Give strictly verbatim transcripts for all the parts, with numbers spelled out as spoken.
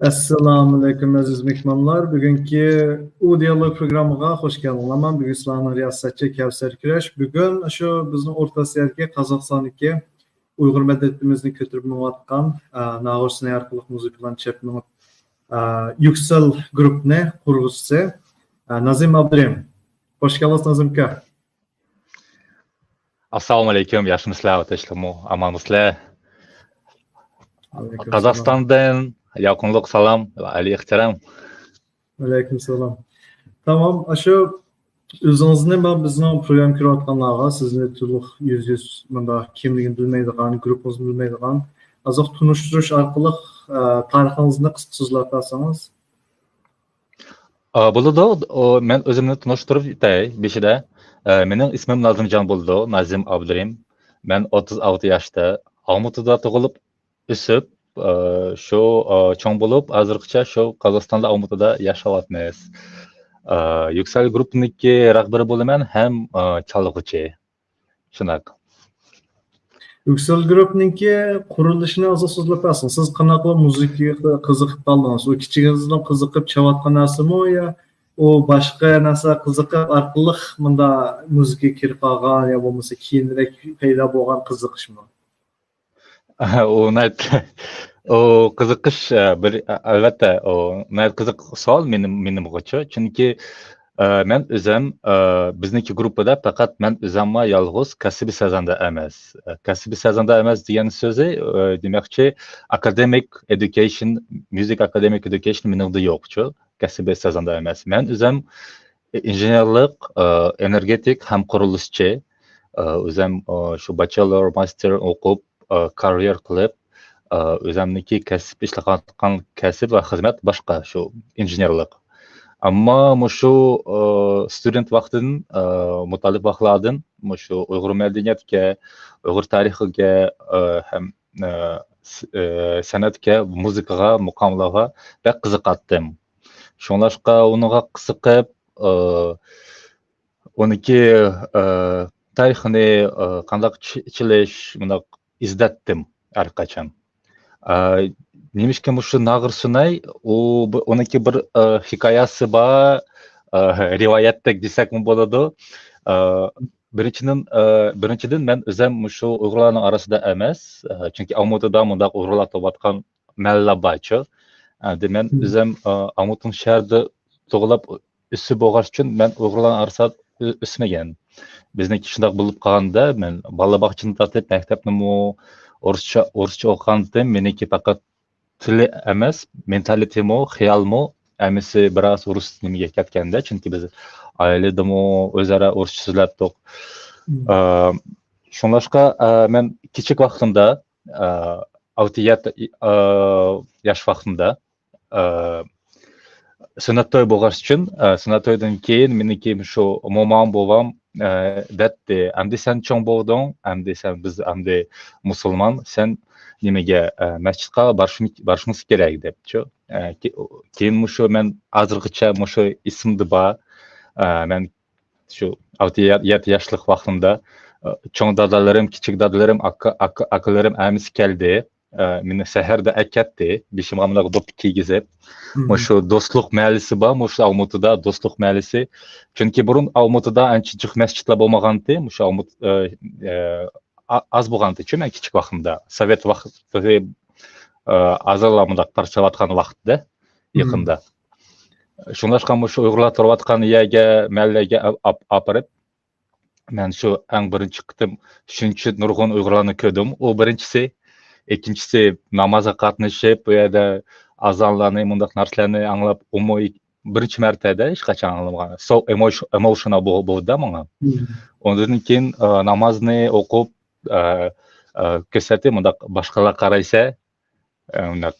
ئەسسالامۇئەلەيكۇم، ئەزىز مېھمانلار. بۈگۈنكى ئۇ دىيالوگ پروگراممىغا خوش كەلدىڭلار. مەن بۈگۈن سىلەرنىڭ رىياسەتچى كەۋسەر كۈرەش. بۈگۈن شۇ بىزنىڭ ئورتاسىيادىكى قازاقىستاندىكى ئۇيغۇر مەدەنىيىتىمىزنى كۆتۈرۈپ مېڭىۋاتقان، ئە، ناغرۇچنى ئارقىلىق مۇزىكىلارنى چېلىپ مېڭىپ، ئە، يۈكسەل گۇرۇپنى قۇرغۇچىسى، ئە، نازىم ئابدۇرېھىم. خوش كەلدىڭىز، نازىم ئاكا. ئەسسالامۇئەلەيكۇم، ياخشىمۇسىلەر، ئوتەشلىمۇ، ئامانمۇسىلەر؟ ئەلەيكۇم سالام. قازاقىستاندىن ياقۇنلۇق سالام، ئەلى ئېھتىرام. ئەلەيكۇم سالام. تامام، ئاشۇ ئۆزىڭىزنى مەن بىزنىڭ پروگرامما كۆرۈۋاتقانلارغا سىزنى تولۇق يۈز يۈز مۇنداق كىملىكىنى بىلمەيدىغان، گۇرۇپپىڭىزنى بىلمەيدىغان، ئازراق تونۇشتۇرۇش ئارقىلىق، ئە، تارىخىڭىزنى قىسقىچە سۆزلەپ بەرسىڭىز. ئا، بولىدۇ. ئۇ، مەن ئۆزۈمنى تونۇشتۇرۇپ ئۆتەي بېشىدا. ئە، مېنىڭ ئىسمىم نازىمجان بولىدۇ، نازىم ئابدۇرېھىم. مەن ئوتتۇز ئالتە ياشتا، ئالمۇتىدا تۇغۇلۇپ، ئۆسۈپ، ئە، شۇ، ئە، چوڭ بولۇپ، ھازىرغىچە شۇ قازاقىستاندا، ئالمۇتىدا ياشاۋاتىمىز. ئە، يۈكسەل گۇرۇپپىنىڭكى رەھبىرى بولىمەن ھەم، ئە، چالغۇچى. شۇنداق. يۈكسەل گۇرۇپنىڭكى قۇرۇلۇشىنى ئازراق سۆزلەپ بەرسىڭىز. سىز قانداقلا مۇزىكىغا قىزىقىپ قالدىڭىز؟ ئۇ كىچىكىڭىزدىن قىزىقىپ چېلىۋاتقان نەرسىمۇ يا ئۇ باشقا نەرسە قىزىقىپ ئارقىلىق مۇندا مۇزىكىغا كىرىپ قالغان يا بولمىسا كېيىنرەك پەيدا بولغان قىزىقىشمۇ؟ ئۇ ناھايىتى، ئۇ قىزىقىش، ئە، بىر، ئە، ئەلۋەتتە، ئۇ ناھايىتى قىزىق سوئال مېنىڭ، مېنىڭغىچە. چۈنكى، ئە، مەن ئۆزۈم، ئە، بىزنىڭكى گۇرۇپپىدا پەقەت مەن ئۆزۈملا يالغۇز كەسپىي سازەندە ئەمەس. ئە، كەسپىي سازەندە ئەمەس دېگەن سۆزى، ئە، دېمەكچى، ئاكادېمىك ئېدۇكېيشن، ميۇزىك ئاكادېمىك ئېدۇكېيشن مېنىڭدە يوقچۇ. كەسپىي سازەندە ئەمەس. مەن ئۆزۈم ئىنژېنېرلىق، ئە، ئېنېرگېتىك ھەم قۇرۇلۇشچى. ئە، ئۆزۈم، ئە، شۇ باچېلور، ماستېر ئوقۇپ، ئە، كاريېر قىلىپ، ئە، ئۆزۈمنىڭكى كەسىپ، ئىشلەۋاتقان كەسىپ ۋە خىزمەت باشقا، شۇ ئىنژېنېرلىق. ئەمما مۇشۇ، ئە، ستۇدېنت ۋاقتىدىن، ئە، مۇتەئەللىپ ۋاقىتلاردىن مۇشۇ ئۇيغۇر مەدەنىيەتكە، ئۇيغۇر تارىخىغا، ئە، ھەم، ئە، س-، ئە، سەنئەتكە، مۇزىكىغا، مۇقاملارغا بەك قىزىقاتتىم. شۇڭلاشقا ئۇنىڭغا قىزىقىپ، ئە، ئۇنىڭكى، ئە، تارىخىنى، ئە، قانداق چ-، چېلىش، مۇنداق ئىزدەتتىم ھەر قاچان. ئە، نېمىشقا مۇشۇ ناغرى سۇناي، ئۇ، بۇ، ئۇنىڭكى بىر، ئە، ھېكايەسى بار، ئە، رىۋايەتتەك دېسەكمۇ بولىدۇ. ئە، بىرىنچىدىن، ئە، بىرىنچىدىن، مەن ئۆزۈم مۇشۇ ئۇيغۇرلارنىڭ ئارىسىدا ئەمەس، ئە، چۈنكى ئالمۇتىدا مۇنداق ئۇيغۇرلار تۇرۇۋاتقان مەھەللە بارچۇ. ئەمدى مەن ئۆزۈم، ئە، ئالمۇتىنىڭ شەھىرىدە تۇغۇلۇپ ئۆسۈپ بولغاچ ئۈچۈن مەن ئۇيغۇرلارنىڭ ئارىسىدا ئۆ-، ئۆسمىگەن. بىزنىڭكى شۇنداق بولۇپ قالغاندا، مەن بالا باغچىدىن تارتىپ مەكتەپنىمۇ ئورۇسچە، ئورۇسچە ئوقۇغانتىم. مېنىڭكى پەقەت تىلى ئەمەس، مېنتالىتېمۇ، خىيالمۇ ھەممىسى بىراز ئورۇس نېمىگە كەتكەندە، چۈنكى بىز ئائىلىدىمۇ ئۆزئارا ئورۇسچە سۆزلەتتۇق. ئە، شۇڭلاشقا، ئە، مەن كىچىك ۋاقتىمدا، ئە، ئالتە يەتتە، ئە، ياش ۋاقتىمدا، ئە، سۈننەت توي بولغاچ ئۈچۈن، ئە، سۈننەت تويدىن كېيىن مېنىڭكى مۇشۇ مومام، بوۋام، ئە، دەتتى، ئەمدى سەن چوڭ بولدۇڭ، ئەمدى سەن، بىز ئەمدى مۇسۇلمان، سەن نېمىگە، ئە، مەسچىتقا بارىشىڭ-، بارىشىڭىز كېرەك دەپچۇ. ئە، كې-، كېيىن مۇشۇ مەن ھازىرغىچە مۇشۇ ئېسىمدە بار. ئە، مەن شۇ ئالتە يە-، يەتتە ياشلىق ۋاقتىمدا، ئە، چوڭ دادىلىرىم، كىچىك دادىلىرىم، ئاكا، ئاكا، ئاكىلىرىم ھەممىسى كەلدى. ئە، مېنى سەھەردە ئەكەتتى. بېشىمغا مۇنداق دوپپا كىيگۈزۈپ. مۇشۇ دوستلۇق مەھەللىسى بار، مۇشۇ ئالمۇتىدا دوستلۇق مەھەللىسى. چۈنكى بۇرۇن ئالمۇتىدا ئانچە جىق مەسچىتلەر بولمىغانتى. مۇشۇ ئالمۇت-، ئە، ئە، ئا-، ئاز بولغانتى، چۈ، مەن كىچىك ۋاقتىمدا. سوۋېت ۋاقتى، ئە، ئازراقلا مۇنداق پارچىلاۋاتقان ۋاقىتتا، يېقىندا. شۇڭلاشقا مۇشۇ ئۇيغۇرلار تۇرۇۋاتقان يەرگە، مەھەللىگە ئاپ-، ئاپ-، ئاپىرىپ، مەن شۇ ئەڭ بىرىنچى قېتىم شۇنچە نۇرغۇن ئۇيغۇرلارنى كۆردۈم. ئۇ بىرىنچىسى. ئىككىنچىسى، نامازغا قاتنىشىپ، بۇ يەردە ئازانلارنى، مۇنداق نەرسىلەرنى ئاڭلاپ، ئۇمۇ بىرىنچى مەرتەدە ھېچقاچان ئاڭلىمىغان. سو ئېموش-، ئېموشنال بو-، بولدى ماڭا. ئۇندىن كېيىن، ئە، نامازنى ئوقۇپ، ئە، ئە، كۆرسەتتى، مۇنداق باشقىلار قارايسە، ئە، مۇنداق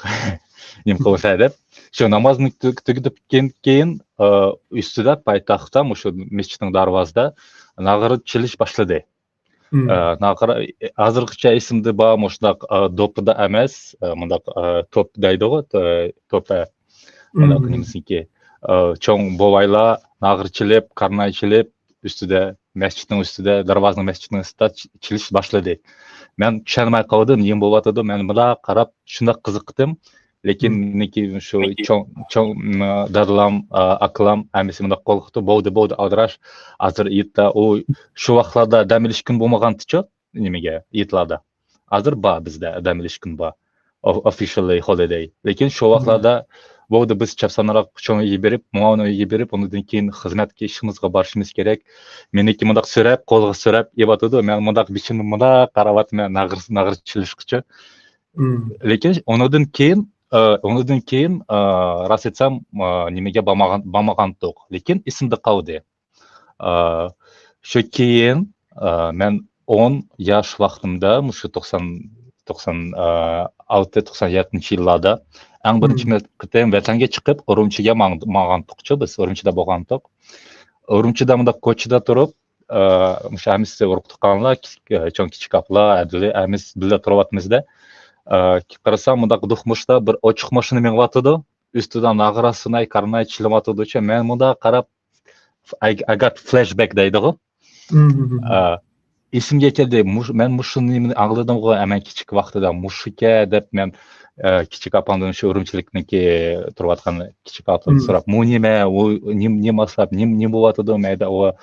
نېمە قىلسا دەپ. شۇ نامازنى تۈ-، تۈگىتىپ كېيىن، كېيىن، ئە، ئۈستىدە پايتەختتە، مۇشۇ مەسچىتنىڭ دەرۋازىدا ناغرا چېلىش باشلىدى. ئە، ناغرا، ھازىرغىچە ئېسىمدە بار، مۇشۇنداق، ئە، دوپپىدا ئەمەس، ئە، مۇنداق، ئە، توپ دەيدىغۇ، تۆ-، توپە. مۇنداق نېمىسىكى، ئە، چوڭ بوۋايلار ناغرا چېلىپ، قارناي چېلىپ، ئۈستىدە، مەسچىتنىڭ ئۈستىدە، دەرۋازىنىڭ، مەسچىتنىڭ ئۈستىدە چ-، چېلىش باشلىدى. مەن چۈشەنمەي قالدىم، نېمە بولۇۋاتىدۇ؟ مەن مۇنداق قاراپ، شۇنداق قىزىقتىم. لېكىن مېنىڭكى شۇ چوڭ، چوڭ، دادىلام، ئاكىلام ھەممىسى مۇنداق قول قىلىپتۇ، بولدى، بولدى، ئالدىراش، ھازىر ئېيتلا، ئۇ شۇ ۋاقىتلاردا دەم ئېلىش كۈن بولمىغانتىچۇ، نېمىگە، ئېيتلاردا. ھازىر بار بىزدە دەم ئېلىش كۈن بار. ئو-، ئوفىشىللى ھولىدەي. لېكىن شۇ ۋاقىتلاردا بولدى، بىز چاپسانراق چوڭ ئۆيگە بېرىپ، ماۋۇنىڭ ئۆيىگە بېرىپ، ئۇنىڭدىن كېيىن خىزمەتكە ئىشىمىزغا بارىشىمىز كېرەك. مېنىڭكى مۇنداق سۆرەپ، قولغا سۆرەپ ئېۋاتىدۇ. مەن مۇنداق بېشىمنى مۇنداق قاراۋاتىمەن، ناغرا، ناغرا چېلىشقىچە. لېكىن ئۇنىڭدىن كېيىن، ئى، ئۇنىڭدىن كېيىن، ئى، راست ئېيتسام، ئى، نېمىگە بارمىغان، بارمىغانتۇق. لېكىن ئېسىمدە قالدى. ئى، شۇ كېيىن، ئى، مەن ئون ياش ۋاقتىمدا، مۇشۇ توقسان، توقسان، ئى، ئالتە، توقسان يەتتىنچى يىللاردا ئەڭ بىرىنچى مەر-، قېتىم ۋەتەنگە چىقىپ، ئۇرۇمچىگە ماڭ-، ماڭغانتۇقچۇ بىز، ئۇرۇمچىدا بولغانتۇق. ئۇرۇمچىدا مۇنداق كوچىدا تۇرۇپ، ئى، مۇشۇ ھەممىسى ئۇرۇق تۇغقانلار، كىچىك، ئى، چوڭ كىچىك ئاپىلار، ھەدىلى، ھەممىسى بىللە تۇرۇۋاتىمىزدە. ئى، قارىسام، مۇنداق دوقمۇشتا بىر ئوچۇق ماشىنا مېڭىۋاتىدۇ. ئۈستىدە ناغرا سۇناي، كارناي چېلىنىۋاتىدۇچۇ. مەن مۇنداق قاراپ، I, I got flashback دەيدىغۇ. ئى، ئېسىمگە كەلدى. مۇش-، مەن مۇشۇ نېمىنى ئاڭلىدىمغۇ، مەن كىچىك ۋاقتىدا مۇشۇكە دەپ مەن، ئى، كىچىك ئاپامدىن، شۇ ئۈرۈمچىلىكنىڭكى تۇرۇۋاتقان كىچىك ئاپامدىن سوراپ، مۇ نېمە، ئۇ نېم-، نېمە ئاسراپ، نېم-، نېمە بولۇۋاتىدۇ مەيدە، ئۇ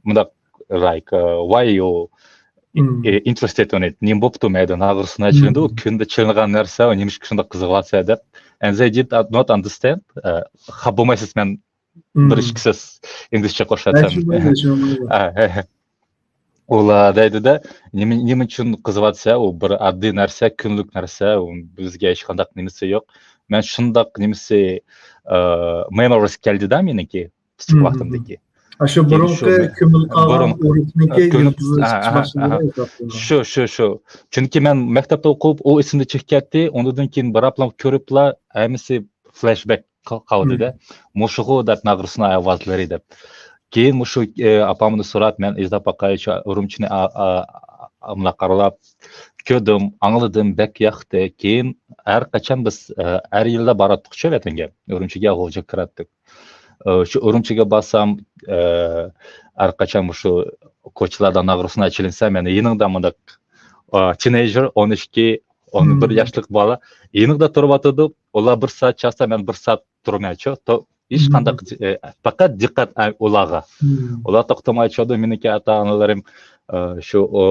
مۇنداق، like, ئى، why you interested on it؟ نېمە بوپتۇ مەيدە، ناغرا سۇناي چېلىندى، ئۇ كۈندە چېلىنغان نەرسە، ئۇ نېمىشقا شۇنداق قىزىقىۋاتىسەن دەپ. And they did not understand. ئى، خاپا بولمايسىز، مەن بىر ئىككى سۆز ئىنگلىزچە قوشۇۋەتسەم. ئۇلار دەيدۇ-دە، نېمە، نېمە ئۈچۈن قىزىۋاتىسەن؟ ئۇ بىر ئاددىي نەرسە، كۈنلۈك نەرسە، ئۇ بىزگە ھېچقانداق نېمىسى يوق. مەن شۇنداق نېمىسى، ئى، memories كەلدى-دە مېنىڭكى كىچىك ۋاقتىمدىكى. ھە، شۇ بۇرۇنقى كۆمۈلۈپ قالغان ئۇرۇقنىڭكى يىلتىزى چىقىپ باشلىدى. شۇ، شۇ، شۇ. چۈنكى مەن مەكتەپتە ئوقۇپ، ئۇ ئېسىمدە چىقىپ كەتتى. ئۇنىڭدىن كېيىن بىراپلا كۆرۈپلا ھەممىسى flashback قالدى-دە. مۇشۇغۇ دەپ، ناغرا سۇناي ئاۋازلىرى دەپ. كېيىن مۇشۇ، ئى، ئاپامنى سوراپ، مەن ئىزدەپ باقايچۇ، ئۇرۇمچىنى ئا-، ئا-، ئا-، ئاملا قارىلاپ كۆردۈم، ئاڭلىدىم، بەك ياقتى. كېيىن ھەر قاچان بىز، ئى، ھەر يىلدا باراتتۇقچۇ ۋەتەنگە، ئۈرۈمچىگە غۇلجىغا كىرەتتۇق. ئى، شۇ ئۈرۈمچىگە بارسام، ئى، ھەر قاچان مۇشۇ كوچىلاردا ناغرا سۇناي چېلىنسە، مەن يېنىڭدا مۇنداق، ئى، teenager، ئون ئىككى، ئون بىر ياشلىق بالا يېنىڭدا تۇرۇۋاتىدۇ. ئۇلار بىر سائەت چالسا، مەن بىر سائەت تۇرمايچۇ. تو-، ھېچقانداق، ئى، پەقەت دىققەت، ئى، ئۇلارغا. ئۇلار توختىمايچۇ. مېنىڭكى ئاتا-ئانىلىرىم، ئى، شۇ، ئۇ،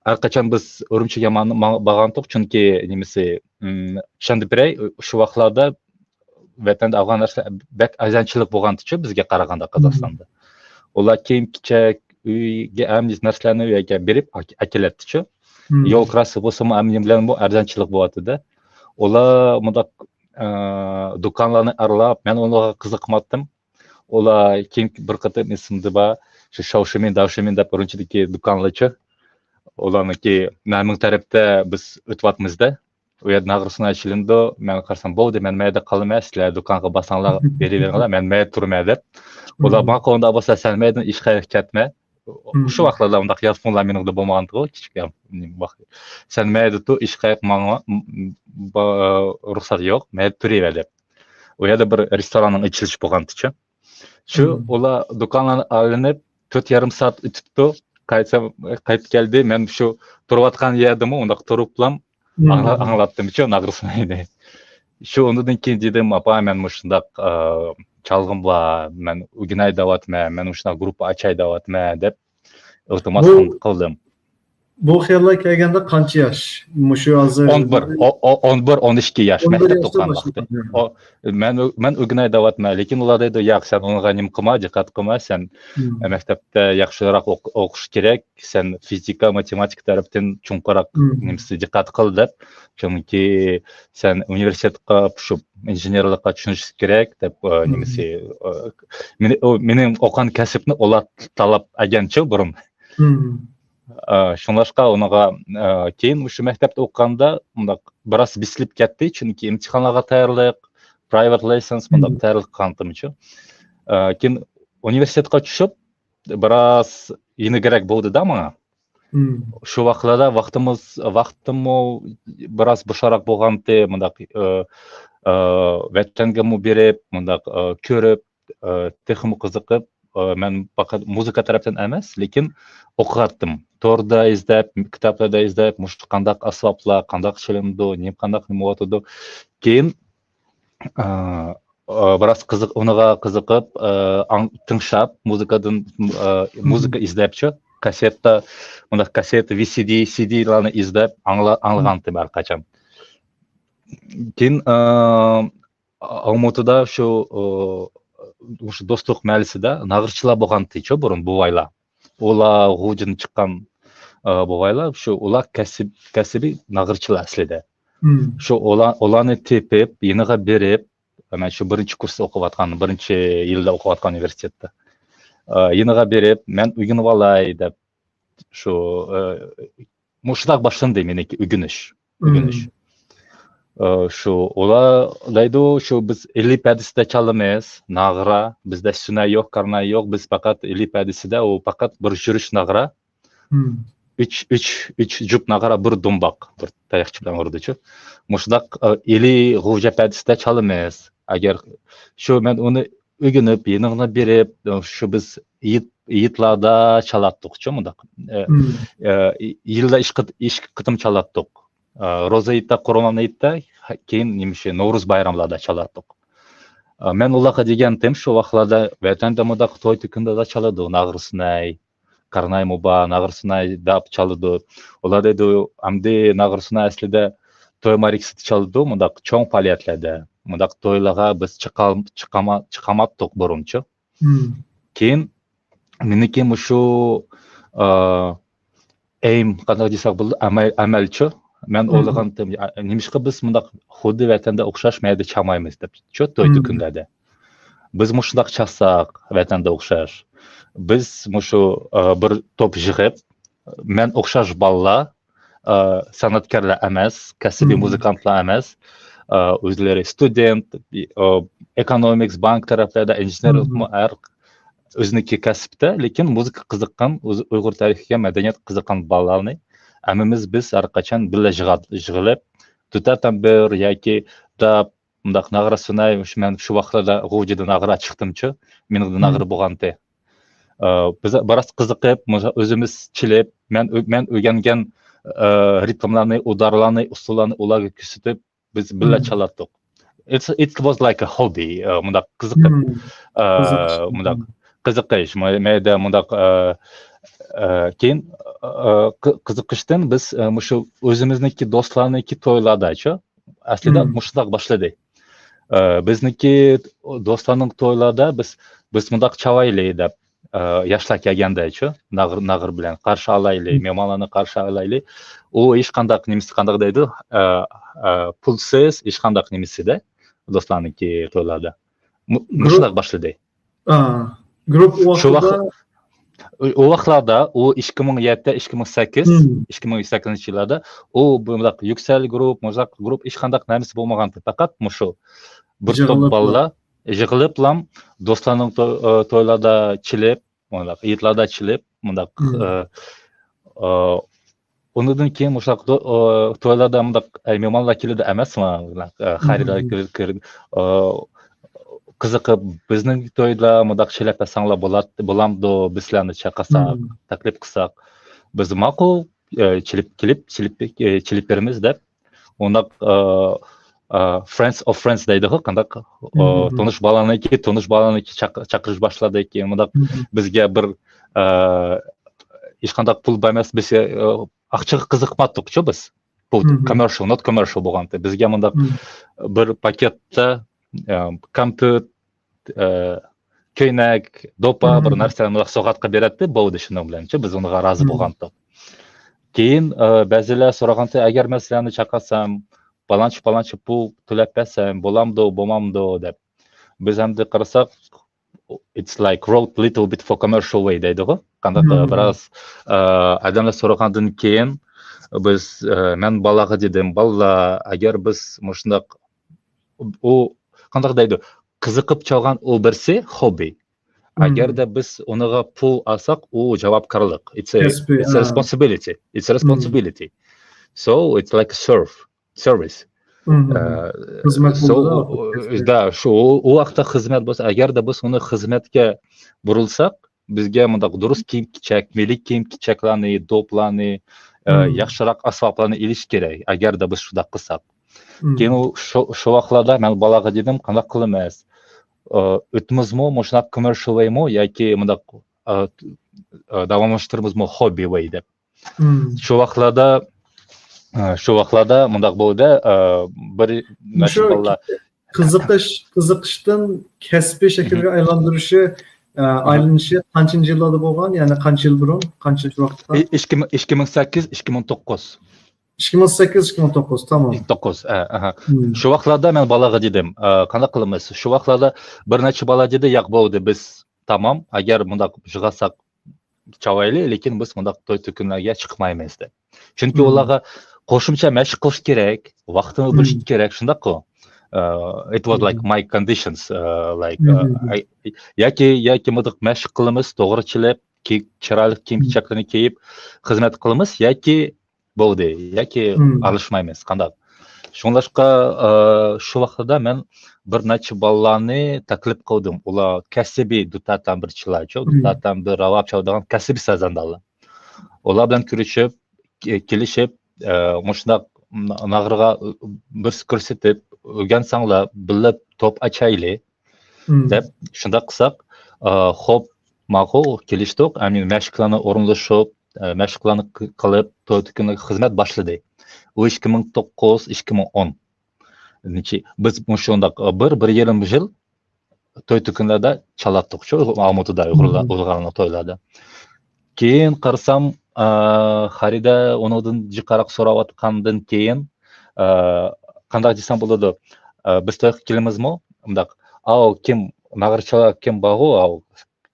ھەر قاچان بىز ئۈرۈمچىگە مان-، ما-، بارغانتۇق، چۈنكى نېمىسى، ئىم، چۈشەندۈرۈپ بېرەي، شۇ ۋاقىتلاردا ۋەتەندە ئالغان نەرسىلەر بەك ئەرزانچىلىق بولغانتىچۇ بىزگە قارىغاندا قازاقىستاندا. ئۇلار كىيىم-كېچەك، ئۆيگە ھەممە نەرسىلەرنى ئۆيگە بېرىپ ئاك-، ئەكېلەتتىچۇ. يول كىراسى بولسىمۇ ھەممە نېمە بىلەنمۇ ئەرزانچىلىق بولاتتى-دە. ئۇلار مۇنداق، ئە، دۇكانلارنى ئارىلاپ، مەن ئۇلارغا قىزىقماتتىم. ئۇلار كېيىن بىر قېتىم ئېسىمدە بار، شۇ شاۋشىمىن، داۋشىمىن دەپ ئۈرۈمچىدىكى دۇكانلارچۇ. ئۇلارنىڭكى نەمىڭ تەرەپتە بىز ئۆتۈۋاتىمىز-دە. ئۇ يەردە ناغرا سۇناي چېلىنىدۇ. مەن قارىسام، بولدى، مەن مەيدە قالىمەن، سىلەر دۇكانغا بارساڭلار بېرىۋېرىڭلار، مەن مەيدە تۇرىمەن دەپ. ئۇلار ماڭا قويۇندا بولسا، سەن مەيدىن ھېچقايەرگە كەتمە. شۇ ۋاقىتلاردا ئۇنداق يازمۇنلار مېنىڭدە بولمىغانتىغۇ، كىچىك ۋاقىت. سەن مەيدە تۇر، ھېچقايەرگە ماڭما، م-، م-، با-، رۇخسەت يوق، مەيدە تۇرۇۋەر دەپ. ئۇ يەردە بىر رېستوراننىڭ ئېچىلىشى بولغانتىچۇ. شۇ ئۇلار دۇكانلارنى ئايلىنىپ، تۆت يېرىم سائەت ئۆتۈپتۇ. قايتسام، قايتىپ كەلدى. مەن شۇ تۇرۇۋاتقان يەردىمۇ ئۇنداق تۇرۇپلام ئاڭلا-، ئاڭلاتتىمچۇ ناغرا سۇناينى. شۇ ئۇنىڭدىن كېيىن دېدىم، ئاپا، مەن مۇشۇنداق، ئا، چالغۇم بار، مەن ئۆگىنەي دەۋاتىمەن، مەن مۇشۇنداق گۇرۇپپا ئاچاي دەۋاتىمەن دەپ ئىلتىماس قىلدىم. بۇ خىياللار كەلگەندە قانچە ياش؟ مۇشۇ ھازىر ئون بىر، ئو-، ئو-، ئون بىر، ئون ئىككى ياش، مەكتەپتە ئوقۇغان ۋاقتى. مەن ئۆ-، مەن ئۆگىنەي دەۋاتىمەن، لېكىن ئۇلار دەيدۇ، ياق، سەن ئۇنىڭغا نېمە قىلما، دىققەت قىلما، سەن مەكتەپتە ياخشىراق ئوق-، ئوقۇش كېرەك، سەن فىزىكا، ماتېماتىكا تەرەپتىن چوڭقۇراق نېمىسى دىققەت قىل دەپ، چۈنكى سەن ئۇنىۋېرسىتېتقا پۇشۇپ، ئىنژېنېرلىققا چۈشىنىش كېرەك دەپ، ئا، نېمىسى، ئا، مېنى، ئۇ، مېنىڭ ئوقۇغان كەسىپنى ئۇلار تاللاپ ئەگەنچۇ بۇرۇن. ئا، شۇڭلاشقا ئۇنىڭغا، ئا، كېيىن مۇشۇ مەكتەپتە ئوقۇغاندا مۇنداق بىراز بېسىلىپ كەتتى، چۈنكى ئىمتىھانلارغا تەييارلىق، private lessons مۇنداق تەييارلىق قىلغانتىمچۇ. ئا، كېيىن ئۇنىۋېرسىتېتقا چۈشۈپ، بىراز يېنىكرەك بولدى-دە ماڭا. شۇ ۋاقىتلاردا ۋاقتىمىز، ۋاقتىممۇ بىراز بوشراق بولغانتى، مۇنداق، ئا، ئا، ۋەتەنگىمۇ بېرىپ، مۇنداق، ئا، كۆرۈپ، ئا، تېخىمۇ قىزىقىپ، ئە، مەن پەقەت مۇزىكا تەرەپتىن ئەمەس، لېكىن ئوقۇغانتىم. توردا ئىزدەپ، كىتابلاردا ئىزدەپ، مۇشۇ قانداق ئاسۋابلار، قانداق چېلىنىدۇ، نېمە قانداق نېمە بولۇۋاتىدۇ. كېيىن، ئە، ئە، بىراز قىزىق، ئۇنىڭغا قىزىقىپ، ئە، ئاڭ-، تىڭشاپ، مۇزىكىدىن، ئە، مۇزىكا ئىزدەپچۇ، كاسسېتا، مۇنداق كاسسېتا، ۋى سى دى، سى دىلارنى ئىزدەپ ئاڭلا-، ئاڭلىغانتىم ھەر قاچان. كېيىن، ئە، ئالمۇتىدا شۇ، ئۇ، مۇشۇ دوستلۇق مەھەللىسىدە ناغرىچىلار بولغانتىچۇ بۇرۇن بوۋايلار. ئۇلار غۇلجىدىن چىققان، ئۇ، بوۋايلار، شۇ ئۇلار كەسىپ-، كەسپىي ناغرىچىلار ئەسلىدە. شۇ ئۇلار، ئۇلارنى تېپىپ، يېنىغا بېرىپ، مەن شۇ بىرىنچى كۇرستا ئوقۇۋاتقان، بىرىنچى يىلدا ئوقۇۋاتقان ئۇنىۋېرسىتېتتا. ئۇ، يېنىغا بېرىپ، مەن ئۆگىنىۋالاي دەپ، شۇ، ئۇ، مۇشۇنداق باشلاندى مېنىڭكى ئۆگىنىش. ئۆگىنىش. ئۇ، شۇ، ئۇلار دەيدۇ، شۇ بىز ئىلى پەدىسىدە چالىمىز، ناغرا، بىزدە سۈنە يوق، كارناي يوق، بىز پەقەت ئىلى پەدىسىدە، ئۇ پەقەت بىر يۈرۈش ناغرا. ئۈچ، ئۈچ، ئۈچ جۈپ ناغرا، بىر دۇمباق، بىر تاياقچە بىلەن ئۇرىدۇچۇ. مۇشۇنداق، ئە، ئىلى غۇلجا پەدىسىدە چالىمىز. ئەگەر شۇ مەن ئۇنى ئۆگىنىپ، يېنىغا بېرىپ، شۇ بىز ھېيت-، ھېيتلاردا چالاتتۇقچۇ مۇنداق. ئە، ئە، يىلدا ئىككى قېت-، ئىككى قېتىم چالاتتۇق. ئە، روزا ھېيتتا، قۇربان ھېيتتا، كېيىن نېمە شۇ نورۇز بايراملاردا چالاتتۇق. ئە، مەن ئۇلارغا دېگەنتىم، شۇ ۋاقىتلاردا ۋەتەندە مۇنداق توي-تۆكۈنلەردە چالىدۇ، ناغرا سۇناي، كارنايمۇ بار، ناغرا سۇناي دەپ چالىدۇ. ئۇلار دەيدۇ، ئەمدى ناغرا سۇناي ئەسلىدە توي مەرىكىسىدە چالىدۇ، مۇنداق چوڭ پائالىيەتلەردە، مۇنداق تويلارغا بىز چىقال-، چىقاما-، چىقاماتتۇق بۇرۇنچۇ. كېيىن مېنىڭكى مۇشۇ، ئا، ئەيم، قانداق دېسەك بولىدۇ، ئەمەل-، ئەمەلچۇ. مەن ئويلىغانتىم، يا، نېمىشقا بىز مۇنداق خۇددى ۋەتەندە ئوخشاش مەيدە چالمايمىز دەپچۇ، توي-تۆكۈنلەردە. بىز مۇشۇنداق چالساق ۋەتەندە ئوخشاش. بىز مۇشۇ، ئا، بىر توپ يىغىپ، مەن ئوخشاش بالىلار، ئا، سەنئەتكارلار ئەمەس، كەسپىي مۇزىكانتلار ئەمەس، ئا، ئۆزلىرى ستۇدېنت، ئا، ئېكونومىكس، بانك تەرەپلەردە ئىنژېنېر، ھەر ئۆزىنىڭكى كەسىپتە، لېكىن مۇزىكا قىزىققان، ئۇز-، ئۇيغۇر تارىخىغا، مەدەنىيەتكە قىزىققان بالىلارنى ھەممىمىز بىز ھەر قاچان بىللە يىغا-، يىغىلىپ، دۇتار تەمبۇر ياكى داپ، مۇنداق ناغرا سۇناي، مۇشۇ مەن شۇ ۋاقىتلاردا غۇلجىدا ناغرا چىقتىمچۇ، مېنىڭدە ناغرا بولغانتى. ئا، بىز بىراز قىزىقىپ، مۇشۇ ئۆزىمىز چېلىپ، مەن ئۆ-، مەن ئۆگەنگەن، ئا، رىتىملارنى، ئۇدارلارنى، ئۇسسۇللارنى ئۇلارغا كۆرسىتىپ، بىز بىللە چالاتتۇق. It's, it was like a hobby، ئا، مۇنداق قىزىقىپ، ئا، مۇنداق قىزىقىش، مە-، مەيدە مۇنداق، ئا، ئا، كېيىن، ئا، قى-، قىزىقىشتىن بىز، ئا، مۇشۇ ئۆزىمىزنىڭكى دوستلارنىڭكى تويلاردىچۇ، ئەسلىدە مۇشۇنداق باشلىدى. ئا، بىزنىڭكى دوستلارنىڭ تويلاردا بىز، بىز مۇنداق چاۋايلى دەپ، ئا، ياشلار كەلگەندەچۇ، ناغرا، ناغرا بىلەن قارشى ئالايلى، مېھمانلارنى قارشى ئالايلى. ئۇ ھېچقانداق نېمىسى، قانداق دەيدۇ، ئا، ئا، پۇلسىز ھېچقانداق نېمىسىدە، دوستلارنىڭكى تويلاردا. مۇ-، مۇشۇنداق باشلىدى. ئا، گۇرۇپپا شۇ ۋاقىت، ۋاقىتتا ئۇ، ئۇ ۋاقىتلاردا ئۇ ئىككى مىڭ يەتتە، ئىككى مىڭ سەككىز، ئىككى مىڭ سەككىزىنچى يىللاردا ئۇ بۇنداق يۈكسەل گۇرۇپ، مۇنداق گۇرۇپ، ھېچقانداق نەرسە بولمىغانتى. پەقەت مۇشۇ بىر توپ بالىلار يىغىلىپلا دوستلارنىڭ تو-، ئا، تويلاردا چېلىپ، مۇنداق ھېيتلاردا چېلىپ، مۇنداق، ئا، ئا، ئۇنىڭدىن كېيىن مۇشۇنداق تو-، ئا، تويلاردا مۇنداق، ئە، مېھمانلار كېلىدۇ ئەمەسمۇ؟ مۇنداق، ئە، خېرىدار كىر-، كىر-، ئا، قىزىقىپ، بىزنىڭ تويدا مۇنداق چېلىپ بەرسەڭلار بولات-، بولامدۇ؟ بىز سىلەرنى چاقىرساق، تەكلىپ قىلساق، بىز ماقۇل، ئە، چېلىپ كېلىپ، چېلىپ، ئە، چېلىپ بېرىمىز دەپ، ئۇنداق، ئا، ئا، friends of friends دەيدىغۇ، قانداق، ئا، تونۇش بالانىڭكى، تونۇش بالانىڭكى چاق-، چاقىرىش باشلىدى. كېيىن مۇنداق بىزگە بىر، ئا، ھېچقانداق پۇل بەرمەس، بىز، ئا، ئاقچىغا قىزىقماتتۇقچۇ بىز. بۇ commercial، not commercial بولغانتى. بىزگە مۇنداق بىر پاكېتتا، ئا، كامپيۇت، ئا، كۆينەك، دوپا، بىر نەرسىلەرنى مۇنداق سوغاتقا بېرەتتى، بولدى شۇنىڭ بىلەنچۇ، بىز ئۇنىڭغا رازى بولغانتۇق. كېيىن، ئا، بەزىلەر سورىغانتى، ئەگەر مەن سىلەرنى چاقىرسام، پالانچە، پالانچە پۇل تۆلەپ بەرسەم، بولامدۇ، بولمامدۇ دەپ. بىز ئەمدى قارىساق، it's like wrote little bit for commercial way دەيدىغۇ. قانداق، ئا، بىراز، ئا، ئادەملەر سورىغاندىن كېيىن، بىز، ئا، مەن بالىلارغا دېدىم، بالىلار، ئەگەر بىز مۇشۇنداق، ئۇ قانداق دەيدۇ، قىزىقىپ چالغان ئۇ بىرسى، خوببى. ئەگەردە بىز ئۇنىڭغا پۇل ئالساق، ئۇ جاۋابكارلىق. It's a, it's a responsibility. It's a responsibility. So it's like a serve, service. خىزمەت بولىدۇ. شۇ ۋاقىتتا خىزمەت بولسا، ئەگەردە بىز ئۇنى خىزمەتكە بۇرۇلساق، بىزگە مۇنداق دۇرۇس كىيىم كېچەك، مىللىي كىيىم كېچەكلەرنى، دوپلارنى، ياخشىراق ئاسۋابلارنى ئېلىش كېرەك، ئەگەردە بىز شۇنداق قىلساق. كېيىن شۇ ۋاقىتلاردا مەن بالىغا دېدىم، قانداق قىلىمىز؟ ئۆتىمىزمۇ مۇشۇنداق كوممېرشىيەل ۋەيمۇ ياكى مۇنداق داۋاملاشتۇرىمىزمۇ خوببى ۋەي دەپ. شۇ ۋاقىتلاردا شۇ ۋاقىتلاردا مۇنداق بولدى، بىر نەچچە بالىلار قىزىقىش قىزىقىشتىن كەسپىي شەكىلگە ئايلاندۇرۇشى ئايلىنىشى قانچىنچى يىللاردا بولغان؟ يەنى قانچە يىل بۇرۇن، قانچىنچى ۋاقىتتا؟ ئىككى مىڭ سەككىز، ئىككى مىڭ توققۇز. ئىككى مىڭ سەككىز، ئىككى مىڭ توققۇز، تامام. توققۇز. شۇ ۋاقىتلاردا مەن بالىغا دېدىم، قانداق قىلىمىز؟ شۇ ۋاقىتلاردا بىر نەچچە بالا دېدى، ياق بولدى، بىز تامام، ئەگەر مۇنداق يىغالساق چاۋايلى، لېكىن بىز مۇنداق توي تۆكۈنلەرگە چىقمايمىز دەپ. چۈنكى ئۇلارغا قوشۇمچە مەشىق قىلىش كېرەك، ۋاقتىنى بۆلۈش كېرەك، شۇنداققۇ؟ It was like my conditions, like ياكى ياكى مۇنداق مەشىق قىلىمىز، توغرا چېلىپ، چىرايلىق كىيىم كېچەكلىرىنى كىيىپ خىزمەت قىلىمىز ياكى بولدى، ياكى ئارىلاشمايمىز، قانداق؟ شۇڭلاشقا شۇ ۋاقىتتا مەن بىر نەچچە بالىلارنى تەكلىپ قىلدىم. ئۇلار كەسىبىي دۇتار تەمبۇرچىلارچۇ، دۇتار تەمبۇر، راۋاب چالىدىغان كەسىبىي سازەندەلەر. ئۇلار بىلەن كۆرۈشۈپ، كېلىشىپ، مۇشۇنداق ناغرىغا بىرسى كۆرسىتىپ، ئۆگەنسەڭلار، بىللە توپ ئاچايلى دەپ، شۇنداق قىلساق، خوپ، ماقۇل، كېلىشتۇق. ئەمدى مەشىقلەرنى ئورۇنلىشىپ، مەشىقلەرنى قىلىپ، توي تۆكۈنلەرگە خىزمەت باشلىدى. ئۇ ئىككى مىڭ توققۇز، ئىككى مىڭ ئون. بىز مۇشۇنداق بىر، بىر يېرىم يىل توي تۆكۈنلەردە چالاتتۇقچۇ، ئالمۇتىدا ئۇيغۇرلارنىڭ تويلاردا. كېيىن قارىسام، خەرىدە ئۇنىڭدىن جىقراق سوراۋاتقاندىن كېيىن، قانداق دېسەم بولىدۇ؟ بىز تويغا كېلىمىزمۇ؟ مۇنداق، ئاۋۇ كىم، ناغرىچىلار كىم بارغۇ، ئاۋۇ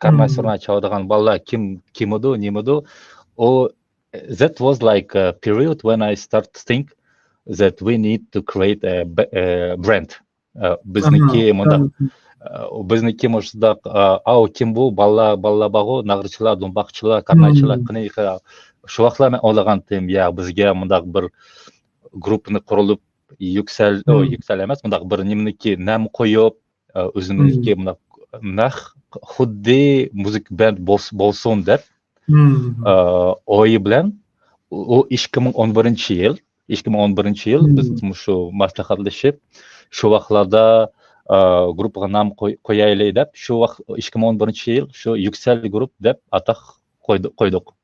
كارناي سۇرناي چالىدىغان بالىلار كىم، كىمىدۇ، نېمىدۇ؟ ئۇ that was like a period when I start to think that we need to create a brand. بىزنىڭكى مۇنداق، بىزنىڭكى مۇشۇنداق، ئاۋۇ كىم بۇ؟ بالىلار، بالىلار بارغۇ، ناغرىچىلار، دۇمباقچىلار، كارنايچىلار، قېنى؟ شۇ ۋاقىتلار مەن ئويلىغانتىم، يا بىزگە مۇنداق بىر گۇرۇپپىنى قۇرۇلۇپ، يۈكسەل، يۈكسەل ئەمەس، مۇنداق بىر نېمىنىكى نام قويۇپ، ئۆزىمىزنىڭكى مۇنداق نەق خۇددى مۇزىكا بەند بولسۇن دەپ ئويى بىلەن ئۇ ئىككى مىڭ ئون بىرىنچى يىل، ئىككى مىڭ ئون بىرىنچى يىل بىز مۇشۇ ماسلىھەتلىشىپ، شۇ ۋاقىتلاردا گۇرۇپپىغا نام قويايلى دەپ، شۇ ۋاقىت ئىككى مىڭ ئون بىرىنچى يىل شۇ يۈكسەل گۇرۇپ دەپ ئاتاق قويدۇق.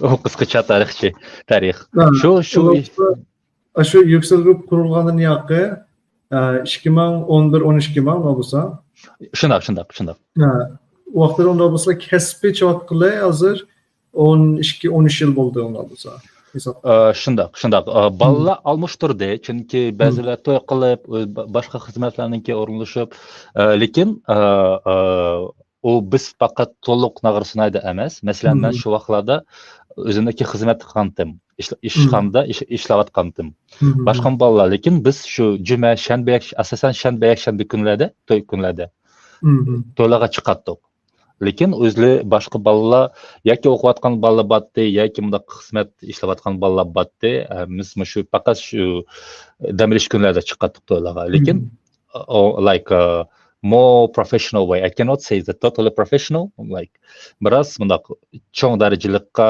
ئۇ قىسقىچە تارىخچى تارىخ. شۇ شۇ شۇ يۈكسەل گۇرۇپ قۇرۇلغاندىن ياقى ئىككى مىڭ ئون بىر، ئون ئىككى مىڭ بولسا. شۇنداق، شۇنداق، شۇنداق. ۋاقىتلىرى ئۇنداق بولسا، كەسپىي چاۋاتقىلى ھازىر ئون ئىككى، ئون ئۈچ يىل بولدى ئۇنداق بولسا. شۇنداق، شۇنداق. بالىلار ئالماشتۇردى، چۈنكى بەزىلەر توي قىلىپ، باشقا خىزمەتلەرنىڭكى ئورۇنلىشىپ، لېكىن ئۇ بىز پەقەت تولۇق ناغرا سۇنايدا ئەمەس. مەسىلەن، مەن شۇ ۋاقىتلاردا ئۆزۈمنىڭكى خىزمەت قىلغانتىم، ئىشخانىدا ئىشلەۋاتقانتىم. باشقا بالىلار، لېكىن بىز شۇ جۈمە، شەنبە، ئاساسەن شەنبە، يەكشەنبە كۈنلەردە، توي كۈنلەردە تويلارغا چىقاتتۇق. لېكىن ئۆزلىرى باشقا بالىلار ياكى ئوقۇۋاتقان بالىلار باتتى، ياكى مۇنداق خىزمەت ئىشلەۋاتقان بالىلار باتتى. بىز مۇشۇ پەقەت شۇ دەم ئېلىش كۈنلەردە چىقاتتۇق تويلارغا. لېكىن like more professional way. I cannot say that totally professional. Like بىراز مۇنداق چوڭ دەرىجىلىكقە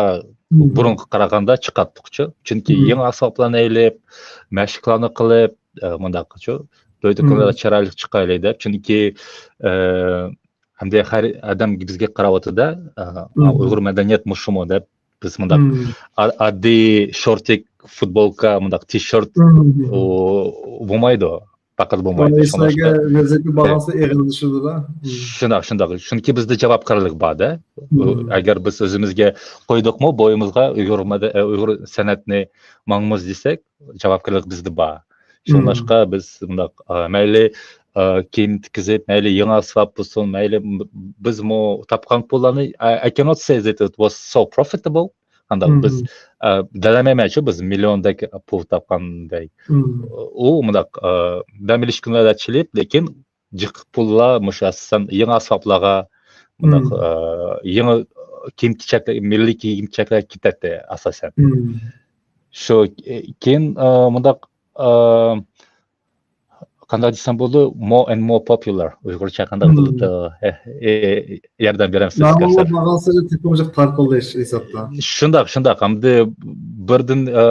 بۇرۇنغا قارىغاندا چىقاتتۇقچۇ. چۈنكى يېڭى ئاسبابلارنى ئېلىپ، مەشىقلارنى قىلىپ، مۇنداقچۇ. توي تۆكۈنلەردە چىرايلىق چىقايلى دەپ. چۈنكى ئەمدى ھەر ئادەم بىزگە قاراۋاتىدۇ، ئۇيغۇر مەدەنىيەت مۇشۇمۇ دەپ. بىز مۇنداق ئاددىي شورتىك، فۇتبولكا، مۇنداق تىشورت بولمايدۇ. پەقەت بولمايدۇ. شۇنداق، شۇنداق. چۈنكى بىزدە جاۋابكارلىق بار-دە. ئەگەر بىز ئۆزىمىزگە قويدۇقمۇ، بويىمىزغا ئۇيغۇر سەنئەتنى ماڭىمىز دېسەك، جاۋابكارلىق بىزدە بار. شۇڭلاشقا بىز مۇنداق، مەيلى كىيىم تىككۈزۈپ، مەيلى يېڭى ئاسۋاب بولسۇن، مەيلى بىزمۇ تاپقان پۇللارنى، I cannot say that it was so profitable. قانداق بىز دەلەيمەنچۇ، بىز مىليوندەك پۇل تاپقاندەك. ئۇ مۇنداق دەم ئېلىش كۈنلەردە چېلىپ، لېكىن جىق پۇللار مۇشۇ ئاساسەن يېڭى ئاسۋابلارغا، مۇنداق يېڭى كىيىم كېچەكلەر، مىللىي كىيىم كېچەكلەرگە كېتەتتى ئاساسەن. شۇ كېيىن مۇنداق ئە، قانداق دېسەم بولىدۇ، more and more popular، ئۇيغۇرچە قانداق بولىدۇ؟ ياردەم بېرەمسىز؟ بارغانسېرى تېپىڭىزغا تارقىلدى ھېسابتا. شۇنداق، شۇنداق. ئەمدى بىردىن، ئە،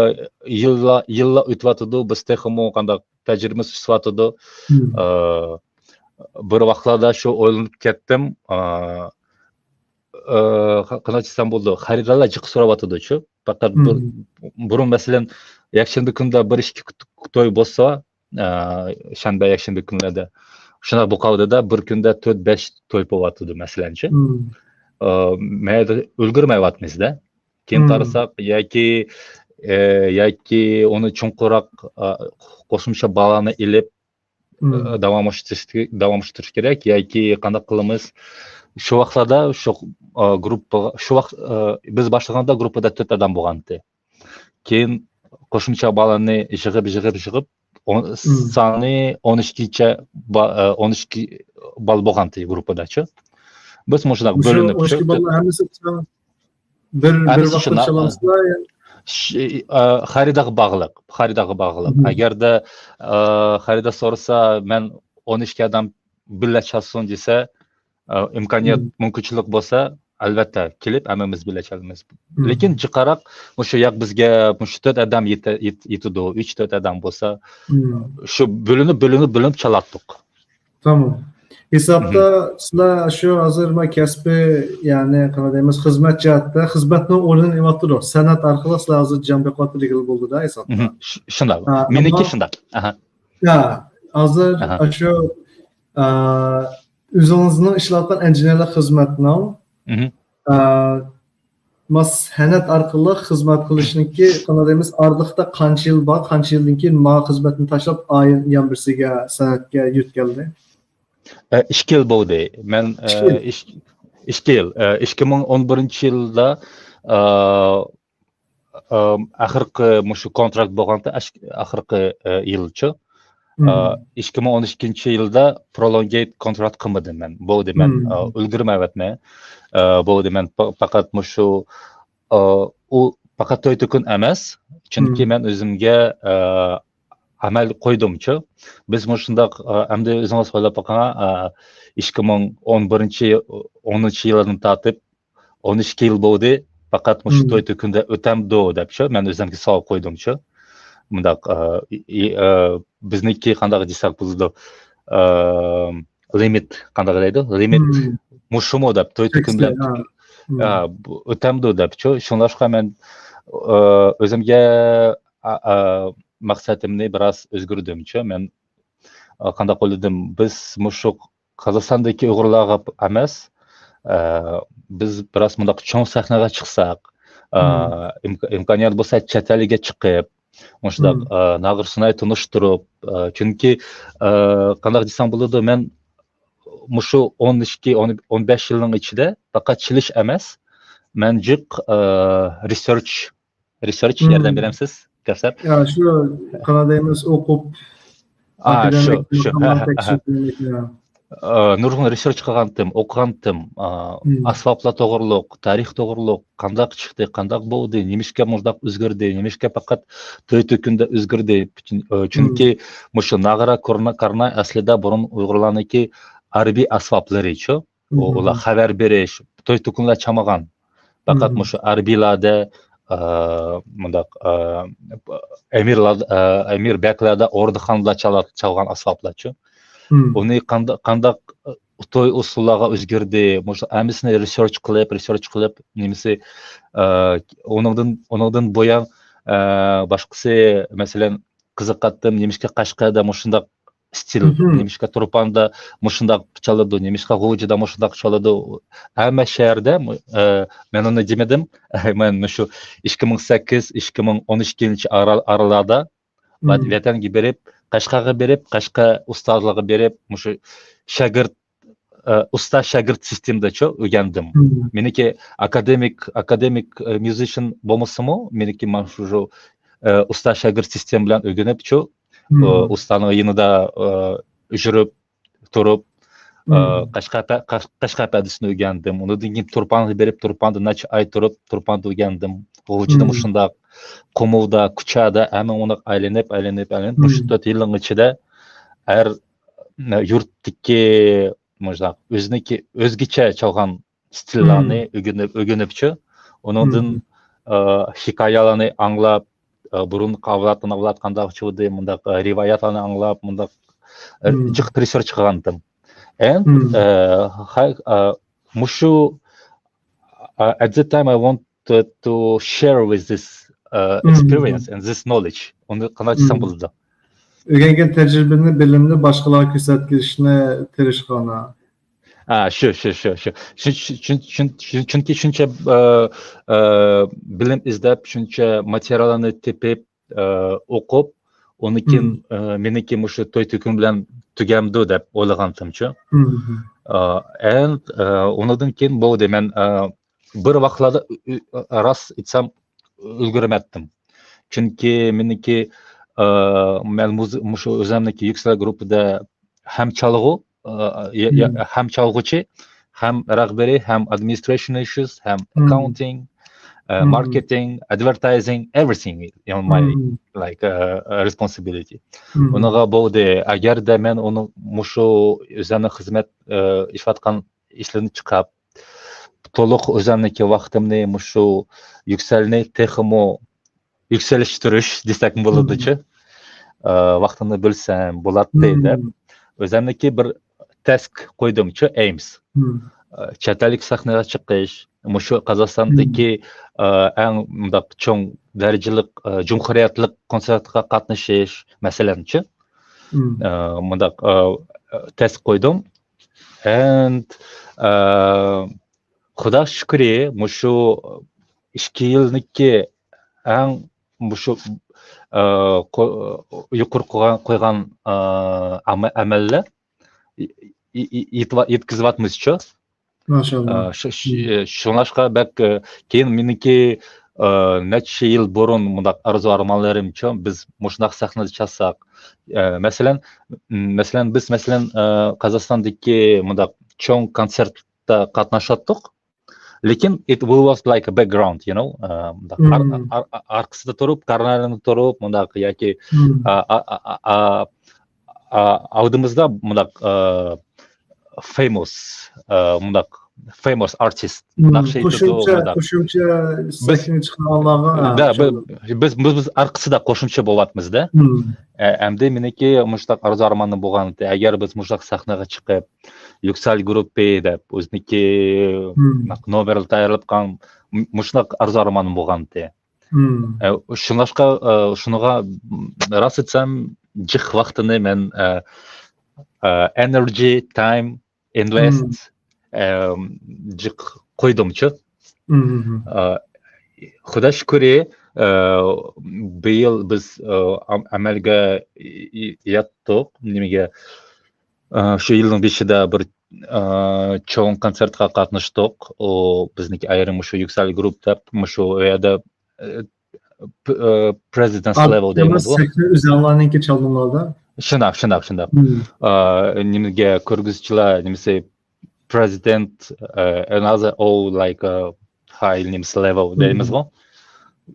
يىللار، يىللار ئۆتۈۋاتىدۇ، بىز تېخىمۇ قانداق تەجرىبىمىز ئۆسۈۋاتىدۇ. ئە، بىر ۋاقىتلاردا شۇ ئويلىنىپ كەتتىم. ئە، ئە، قا-، قانداق دېسەم بولىدۇ، خېرىدارلار جىق سوراۋاتىدۇچۇ. پەقەت بۇ-، بۇرۇن، مەسىلەن، يەكشەنبە كۈنىدە بىر ئىككى توي بولسا، ئە، شەنبە، يەكشەنبە كۈنلەردە شۇنداق بولۇۋاتىدۇ، بىر كۈندە تۆت، بەش توي بولۇۋاتىدۇ، مەسىلەنچۇ. ئە، مەيەردە ئۈلگۈرمەيۋاتىمىز-دە. كېيىن قارىساق، ياكى، ئە، ياكى ئۇنى چوڭقۇرراق، ئە، قوشۇمچە بالانى ئېلىپ، ئە، داۋاملاشتۇرۇش، داۋاملاشتۇرۇش كېرەك ياكى قانداق قىلىمىز؟ شۇ ۋاقىتلاردا شۇ، ئە، گۇرۇپپا، شۇ ۋاقىت، ئە، بىز باشلىغاندا گۇرۇپپىدا تۆت ئادەم بولغانتى. كېيىن قوشۇمچە بالىنى يىغىپ، يىغىپ، يىغىپ، ئون، سانى ئون ئىككىچە با-، ئە، ئون ئىككى بالا بولغانتى گۇرۇپپىداچۇ. بىز مۇشۇنداق بۆلۈنۈپ، ئون ئىككى بالىنىڭ ھەممىسى بىر، بىر ۋاقىتتا چالامسىلەر؟ ئە، خېرىدارغا باغلىق، خېرىدارغا باغلىق. ئەگەردە، ئە، خېرىدار سورىسا، مەن ئون ئىككى ئادەم بىللە چالسۇن دېسە، ئە، ئىمكانىيەت، مۇمكىنچىلىك بولسا، ئەلۋەتتە، كېلىپ ھەممىمىز بىللە چالىمىز. لېكىن جىقراق، مۇشۇ ياق بىزگە مۇشۇ تۆت ئادەم يېتە-، يېت-، يېتىدۇ، ئۈچ، تۆت ئادەم بولسا، شۇ بۆلۈنۈپ، بۆلۈنۈپ، بۆلۈنۈپ چالاتتۇق. تامام. ھېسابتا سىلەر شۇ ھازىر ما كەسپىي، يەنى قانداق دەيمىز، خىزمەت جەھەتتە، خىزمەتنىڭ ئورنىنى ئېلىۋاتىدۇ. سەنئەت ئارقىلىق سىلەر ھازىر جان بېقىۋاتىدۇ دېگىلى بولىدۇ-دە ھېسابتا. شۇنداق. مېنىڭكى شۇنداق. ھە، ھازىر شۇ، ئە، ئۆزىڭىزنىڭ ئىشلەۋاتقان ئىنژېنېرلىق خىزمەتنىڭ، ئە، ما سەنئەت ئارقىلىق خىزمەت قىلىشنىڭكى، قانداق دەيمىز، ئارىلىقتا قانچە يىل بار، قانچە يىلدىن كېيىن ما خىزمەتنى تاشلاپ، ئايان يەنە بىرسىگە، سەنئەتكە يۆتكەلدى؟ ئە، ئىككى يىل بولدى. مەن، ئە، ئىككى يىل. ئىش-، ئىككى يىل، ئە، ئىككى مىڭ ئون بىرىنچى يىلدا، ئە، ئە، ئاخىرقى مۇشۇ كونترakt بولغانتى، ئاش-، ئاخىرقى، ئە، يىلچۇ. ئە، ئىككى مىڭ ئون ئىككىنچى يىلدا پرولونگېيت كونترات قىلمىدىم مەن. بولدى، مەن، ئە، ئۈلگۈرمەيۋاتىمەن. ئە، بولدى، مەن پە-، پەقەت مۇشۇ، ئە، ئۇ پەقەت توي-تۆكۈن ئەمەس. چۈنكى مەن ئۆزۈمگە، ئە، ئەمەل قويدۇمچۇ. بىز مۇشۇنداق، ئە، ئەمدى ئۆزىڭىز ئويلاپ بېقىڭ، ئە، ئىككى مىڭ ئون بىرىنچى، ئونىنچى يىلدىن تارتىپ ئون ئىككى يىل بولدى، پەقەت مۇشۇ توي-تۆكۈندە ئۆتەمدۇ دەپچۇ، مەن ئۆزۈمگە سوئال قويدۇمچۇ. مۇنداق، ئە، ئى-، ئى-، ئە، بىزنىڭكى قانداق دېسەك بولىدۇ، ئە، لىمىت، قانداق دەيدۇ؟ لىمىت مۇشۇمۇ دەپ، توي-تۆكۈندە، ئە، بۇ ئۆتەمدۇ دەپچۇ. شۇڭلاشقا مەن، ئە، ئۆزۈمگە، ئە، ئە، مەقسىتىمنى بىراز ئۆزگەردىمچۇ. مەن، ئە، قانداق ئويلىدىم، بىز مۇشۇ قازاقىستاندىكى ئۇيغۇرلارغا ئەمەس، ئە، بىز بىراز مۇنداق چوڭ سەھنىگە چىقساق، ئە، ئىمك-، ئىمكانىيەت بولسا چەت ئەلگە چىقىپ، مۇشۇنداق، ئە، ناغرا سۇناي تونۇشتۇرۇپ، ئە، چۈنكى، ئە، قانداق دېسەڭ بولىدۇ، مەن مۇشۇ ئون ئىككى، ئون، ئون بەش يىلنىڭ ئىچىدە پەقەت چېلىش ئەمەس، مەن جىق، ئە، رېسېرچ رېسېرچ ياردەم بېرەمسىز، كەۋسەر؟ يا، شۇ، قانداق دەيمىز، ئوقۇپ، ئا، شۇ، ئاكادېمىك شۇ. ماقالىلەرنى تەكشۈرۈپ، يا. ئا، نۇرغۇن رېسېرچ قىلغانتىم، ئوقۇغانتىم. ئا، ئاسۋابلار توغرۇلۇق، تارىخ توغرۇلۇق، قانداق چىقتى، قانداق بولدى، نېمىشقا مۇنداق ئۆزگەردى، نېمىشقا پەقەت توي-تۆكۈندە ئۆزگەردى. چۈن-، ئا، چۈنكى مۇشۇ ناغرا، كورنا-، كارناي ئەسلىدە بۇرۇن ئۇيغۇرلارنىڭكى ھەربىي ئاسۋابلىرىچۇ. ئۇ-، ئۇلار خەۋەر بېرىش، توي-تۆكۈنلەر چالمىغان. پەقەت مۇشۇ ھەربىيلەردە، ئە، مۇنداق، ئە، ئەمىرلار، ئە، ئەمىر بەگلەردە، ئوردىخانلار چالا-، چالغان ئاسۋابلارچۇ. ئۇنى قاندا-، قانداق، ئە، توي ئۇسسۇللارغا ئۆزگەردى؟ مۇشۇ ھەممىسىنى رېسېرچ قىلىپ، رېسېرچ قىلىپ، نېمىسى، ئە، ئۇنىڭدىن، ئۇنىڭدىن بۇيان، ئە، باشقىسى، مەسىلەن، قىزىقاتتىم، نېمىشقا قەشقەردە مۇشۇنداق ئىستىل، نېمىشقا تۇرپاندا مۇشۇنداق چالىدۇ، نېمىشقا غۇلجىدا مۇشۇنداق چالىدۇ. ھەممە شەھەردە، ئە، مەن ئۇنى دېمىدىم. مەن مۇشۇ ئىككى مىڭ سەككىز، ئىككى مىڭ ئون ئىككىنچى ئارا-، ئارىلاردا ۋەتەنگە بېرىپ، قەشقەرگە بېرىپ، قەشقەر ئۇستازلىرىغا بېرىپ، مۇشۇ شاگىرت ئە، ئۇستا شاگىرت سىستېمىدىچۇ ئۆگەندىم. مېنىڭكى ئاكادېمىك، ئاكادېمىك، ئە، ميۇزىشن بولمىسىمۇ، مېنىڭكى مانا شۇ، ئە، ئۇستا شاگىرت سىستېما بىلەن ئۆگىنىپچۇ، ئۇ ئۇستانىڭ يېنىدا، ئە، يۈرۈپ، تۇرۇپ، ئە، قەشقەر پە-، قەش-، قەشقەر پەدىسىنى ئۆگەندىم. ئۇنىڭدىن كېيىن تۇرپانغا بېرىپ، تۇرپاندا نەچچە ئاي تۇرۇپ، تۇرپاندا ئۆگەندىم. غۇلجىدا مۇشۇنداق. قۇمۇلدا، كۇچادا، ھەممە ئۇنداق ئايلىنىپ، ئايلىنىپ، ئايلىنىپ، بۇ شۇ تۆت يىلنىڭ ئىچىدە ھەر يۇرتتىكى مۇشۇنداق ئۆزىنىڭكى ئۆزگىچە چالغان ستىللارنى ئۆگىنىپ، ئۆگىنىپچۇ. ئۇنىڭدىن ئى، ھېكايىلەرنى ئاڭلاپ، ئى، بۇرۇنقى ئەۋلادتىن ئەۋلاد قانداق چىقتى، مۇنداق ئى، رىۋايەتلەرنى ئاڭلاپ، مۇنداق ئى، جىق رېسېرچ قىلغانتىم. And ئى، ھە- ئى، مۇشۇ ئى، at that time I wanted to share with this ئى، experience and this knowledge. ئۇنى قانداق دېسەم بولىدۇ؟ ئۆگەنگەن تەجرىبىنى، بىلىمنى باشقىلارغا كۆرسەتكىلىشنى تىرىشقان. ھە، شۇ، شۇ، شۇ، شۇ. چۈنكى شۇنچە ئە، ئە، بىلىم ئىزدەپ، شۇنچە ماتېرىياللارنى تېپىپ، ئە، ئوقۇپ، ئۇنىڭ كېيىن ئە، مېنىڭكى مۇشۇ توي تۆكۈن بىلەن تۈگەمدۇ دەپ ئويلىغانتىمچۇ. ئە، ئۇنىڭدىن كېيىن بولدى. مەن ئە، بىر ۋاقىتلاردا ئۆ- ئۆ- راست ئېيتسام ئۈلگۈرمەتتىم. چۈنكى مېنىڭكى ئە، مەن مۇز- مۇشۇ ئۆزۈمنىڭكى يۈكسەل گۇرۇپپىدا ھەم چالغۇ، ئە، يا- يا- ھەم چالغۇچى، ھەم رەھبىرىي، ھەم administration issues، ھەم accounting، ئە، marketing، advertising، everything on my like ئە، responsibility. ئۇنىڭغا بولدى، ئەگەردە مەن ئۇنى مۇشۇ ئۆزۈمنىڭ خىزمەت ئە، ئىشلەتكەن ئىشلىرىنى چىقاپ، تولۇق ئۆزۈمنىڭكى ۋاقتىمنى مۇشۇ يۈكسەلنى تېخىمۇ يۈكسەلىشتۈرۈش دېسەكمۇ بولىدۇچۇ. ئە، ۋاقتىمنى بۆلسەم بولاتتى دەپ، ئۆزۈمنىڭكى بىر تەسك قويدۇمچۇ، ئەيمس. ئە، چەت ئەللىك سەھنىگە چىقىش، مۇشۇ قازاقىستاندىكى ئە، ئەڭ مۇنداق چوڭ دەرىجىلىك ئە، جۇمھۇرىيەتلىك كونسېرتقا قاتنىشىش، مەسىلەنچۇ. ئە، مۇنداق ئە، تەسك قويدۇم. And ئە، خۇدا شۈكرى، مۇشۇ ئىككى يىلنىڭكى ئەڭ مۇشۇ ئە، قو- يۇقىرى قويغان، قويغان ئە، ئەمە- ئەمەللەر ي- ي- يېتىۋا- يەتكۈزۈۋاتىمىزچۇ. ماشاللا. ئە، شۇ- شۇ- شۇڭلاشقا بەك ئە، كېيىن مېنىڭكى ئە، نەچچە يىل بۇرۇن مۇنداق ئارزۇ ئارمانلىرىمچۇ، بىز مۇشۇنداق سەھنىدە چالساق. ئە، مەسىلەن، م- مەسىلەن، بىز مەسىلەن ئە، قازاقىستاندىكى مۇنداق چوڭ كونسېرتتا قاتناشاتتۇق. لېكىن it was like a background, you know, ئە، مۇنداق ئار- ئار- ئار- ئارقىسىدا تۇرۇپ، كارنارىنى تۇرۇپ، مۇنداق ياكى ئە، ئە، ئە، ئە، ئە، ئالدىمىزدا مۇنداق ئە، famous ئە، مۇنداق famous artist ناخشا ئېيتىدۇ، قوشۇمچە مۇنداق. قوشۇمچە سەھنىگە چىقىدىغانلارغا بىز بىز بىز ئارقىسىدا قوشۇمچە بولۇۋاتىمىزدە. ئەمدى مېنىڭكى مۇشۇنداق ئارزۇ ئارمانىم بولغانىدى، ئەگەر بىز مۇشۇنداق سەھنىگە چىقىپ يۈكسەل گۇرۇپپى دەپ ئۆزىنىڭكى نومېرلار تەييارلاپ قالغان مۇشۇنداق ئارزۇ ئارمانىم بولغانىدى. ئە، شۇڭلاشقا ئە، شۇنىڭغا راست ئېيتسام جىق ۋاقتىنى مەن ئە، ئە، energy, time, invest ئە، جىق قويدۇمچۇ. ئە، خۇدا شۈكرى ئە، بىيىل بىز ئە، ئەمەلگە يەتتۇق. نېمىگە ئە، شۇ يىلنىڭ بېشىدا بىر ئە، چوڭ كونسېرتقا قاتناشتۇق. ئۇ بىزنىڭكى ئايرىم مۇشۇ يۈكسەل گۇرۇپ دەپ مۇشۇ يەردە ئە، پ- ئە، president's level دەيمىزغۇ. سەھنە ئۆزۈڭلارنىڭكى چالدىڭلاردا. شۇنداق، شۇنداق، شۇنداق. ئا، نېمىگە كۆرگۈزۈشچىلەر نېمىسى، president ئە، another all like ئە، high نېمىسى level دەيمىزغۇ.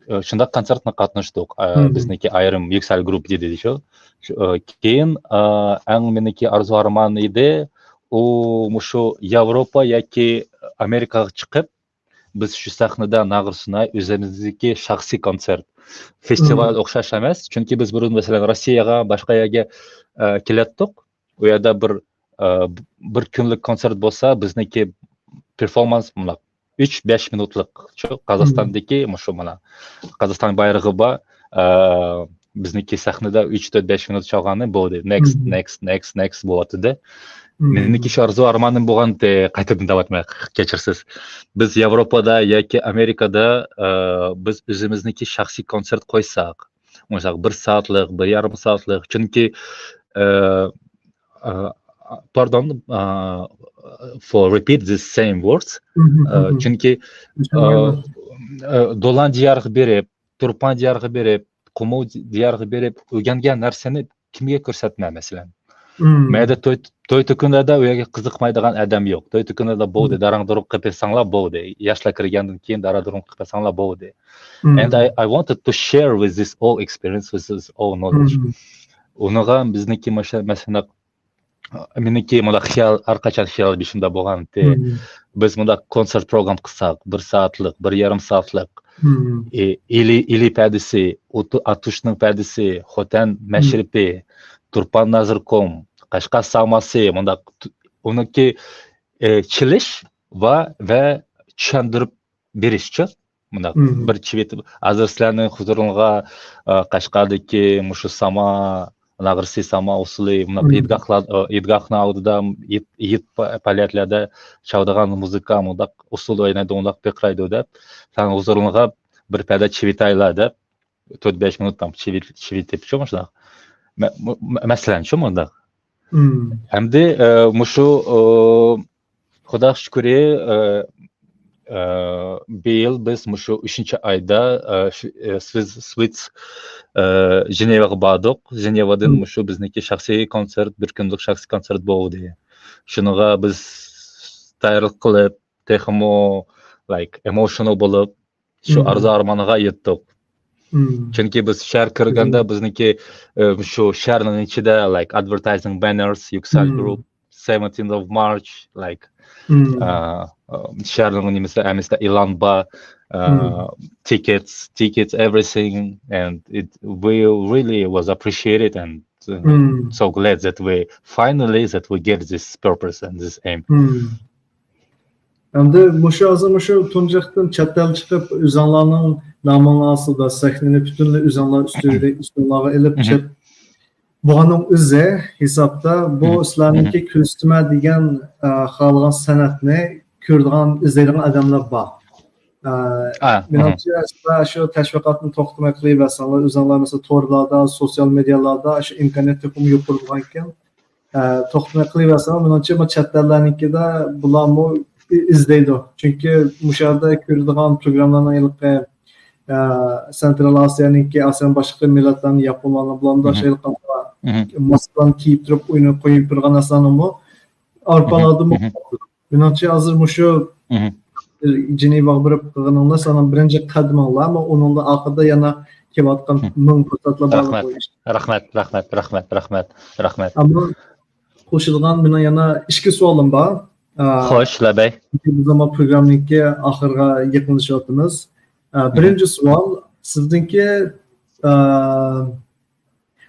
ئە، شۇنداق كونسېرتقا قاتناشتۇق. ئە، بىزنىڭكى ئايرىم يۈكسەل گۇرۇپ دېدى شۇ. شۇ، ئە، كېيىن ئە، ئەڭ مېنىڭكى ئارزۇ ئارمان ئىدى، ئۇ مۇشۇ ياۋروپا ياكى ئامېرىكاغا چىقىپ، بىز شۇ سەھنىدە ناغرىسۇناي ئۆزىمىزدىكى شەخسىي كونسېرت. فېستىۋال ئوخشاش ئەمەس. چۈنكى بىز بۇرۇن، مەسىلەن، روسىيەگە، باشقا يەرگە ئە، كېلەتتۇق. ئۇ يەردە بىر ئە، بىر كۈنلۈك كونسېرت بولسا، بىزنىڭكى پېرفورمانس مۇنداق ئۈچ بەش مىنۇتلۇق. شۇ قازاقىستاندىكى مۇشۇ مانا قازاقىستان بايرىقى بار. ئە، بىزنىڭكى سەھنىدە ئۈچ تۆت بەش مىنۇت چالغانى بولدى. Next, next, next, next بولۇۋاتىدۇ. مېنىڭكى شۇ ئارزۇ ئارمانىم بولغانتى، قايتىدىن دەۋاتماي، كەچۈرسىز. بىز ياۋروپادا ياكى ئامېرىكادا ئە، بىز ئۆزىمىزنىڭكى شەخسىي كونسېرت قويساق، مۇشۇنداق بىر سائەتلىك، بىر يېرىم سائەتلىك. چۈنكى ئە، ئە، pardon ئە، for repeat this same words ئە، چۈنكى ئە، ئە، دولان دىيارىغا بېرىپ، تۇرپان دىيارىغا بېرىپ، قۇمۇل دىيارىغا بېرىپ ئۆگەنگەن نەرسىنى كىمگە كۆرسەتمە، مەسىلەن؟ مەيدە توي توي تۆكۈنلەردە ئۇ يەرگە قىزىقمايدىغان ئادەم يوق. توي تۆكۈنلەردە بولدى، داراڭ-دۇرۇڭ قىلىپ ياتساڭلار بولدى. ياشلار كىرگەندىن كېيىن دارا-دۇرۇڭ قىلىپ ياتساڭلار بولدى. And I, I wanted to share with this all experience, with this all knowledge. ئۇنىڭغا بىزنىڭكى مۇشۇ مەسىلەن، مېنىڭكى مۇنداق خىيال، ھەر قاچان خىيال بېشىمدا بولغانتى. بىز مۇنداق كونسېرت پروگرام قىلساق، بىر سائەتلىك، بىر يېرىم سائەتلىك، ئى، ئىلى، ئىلى پەدىسى، ئوتۇ-، ئاتۇشنىڭ پەدىسى، خوتەن مەشرىپى، تۇرپان نازىركوم، قەشقەر ساماسى، مۇنداق تۇ-، ئۇنىڭكى، ئى، چېلىش ۋە، ۋە چۈشەندۈرۈپ بېرىشچۇ؟ مۇنداق بىر چىۋىت، ھازىر سىلەرنىڭ ھۇزۇرۇڭغا، ئى، قەشقەردىكى مۇشۇ ساما، ناغرىسى ساما ئۇسسۇلى، مۇنداق ھېيتگاھلار، ئى، ھېيتگاھنىڭ ئالدىدا، ھېيت، ھېيت پا-، پائالىيەتلەردە چالىدىغان مۇزىكا، مۇنداق ئۇسسۇل ئوينايدۇ، مۇنداق پىرقىرايدۇ دەپ، سەن ھۇزۇرۇڭغا بىر پەدە چىۋىتايلا دەپ، تۆت بەش مىنۇت تام چىۋىت، چىۋىتىپچۇ مۇشۇنداق. مە-، مۇ-، مە-، مەسىلەن، شۇ مۇنداق. ئەمدى، ئى، مۇشۇ، ئى، خۇداغا شۈكرى، ئى، ئى، بىيىل بىز مۇشۇ ئۈچىنچى ئايدا، ئى، شۇ، ئى، سوئىس، سوئىس، ئى، ژېنېۋاغا باردۇق. ژېنېۋادىن مۇشۇ بىزنىڭكى شەخسىي كونسېرت، بىر كۈنلۈك شەخسىي كونسېرت بولدى. شۇنىڭغا بىز تەييارلىق قىلىپ، تېخىمۇ، like, emotional بولۇپ، شۇ ئارزۇ ئارمانغا يەتتۇق. چۈنكى بىز شەھەر كىرگەندە بىزنىڭكى، ئى، شۇ شەھەرنىڭ ئىچىدە، like, advertising banners, يۈكسەل group, seventeenth of March, like, ئى، ئى، شەھەرنىڭ نېمىسى، ئەمىسىدە ئېلان بار، ئى، tickets, tickets, everything, and it, we really was appreciated and, uh, so glad that we finally, that we get this purpose and this aim. ئەمدى مۇشۇ ھازىر مۇشۇ تۇنجۇقتىن چەت ئەل چىقىپ، ئۆزۈڭلارنىڭ نامىڭلار ئاستىدا سەھنىنى پۈتۈنلەي ئۆزۈڭلار ئۈستىدە، ئۈستۈڭلارغا ئېلىپ چىقىپ بولغاننىڭ ئۆزى ھېسابتا بۇ سىلەرنىڭكى كۆرسىتىمەن دېگەن، ئە، خالىغان سەنئەتنى كۆرىدىغان، ئىزدەيدىغان ئادەملەر بار. ئە، مېنىڭچە، شۇ تەشۋىقاتنى توختىماي قىلىۋەرسەڭلار، ئۆزۈڭلار مەسىلەن تورلاردا، سوتسىيال مېدىيالاردا شۇ ئىمكانىيەت تېخىمۇ يۇقىرى بولغانكەن، ئە، توختىماي قىلىۋەرسەڭلار، مېنىڭچە بۇ چەت ئەللەرنىڭكىدە بۇلارمۇ ئى-، ئىزدەيدۇ. چۈنكى مۇشۇ يەردە كۆرىدىغان پروگراممىلارنىڭ ھېلىقى، ئە، سەنترال ئاسىيانىڭكى، ئاسىيانىڭ باشقا مىللەتلەرنى، ياپونلارنى، بۇلارنى شۇ ھېلىقى ماسكىلارنى كىيىپ تۇرۇپ ئويناپ قويۇپ بېرىدىغان نەرسىلەرنىمۇ ئاۋروپالاردىمۇ مېنىڭچە ھازىر مۇشۇ جېنېۋاغا بېرىپ قىلغىنىڭلار ساڭا بىرىنچى قەدىمىڭلار، ئەمما ئۇنىڭدا ئارقىدا يەنە كېلىۋاتقان مىڭ پۇرسەتلەر بار. رەھمەت، رەھمەت، رەھمەت، رەھمەت، رەھمەت، رەھمەت. ئەمما قوشىدىغان مېنىڭ يەنە ئىككى سوئالىم بار. ئا، خوش، لەبەي. بىز ئەمما پروگراممىنىڭكى ئاخىرىغا يېقىنلىشىۋاتىمىز. ئا، بىرىنچى سوئال، سىزنىڭكى، ئا،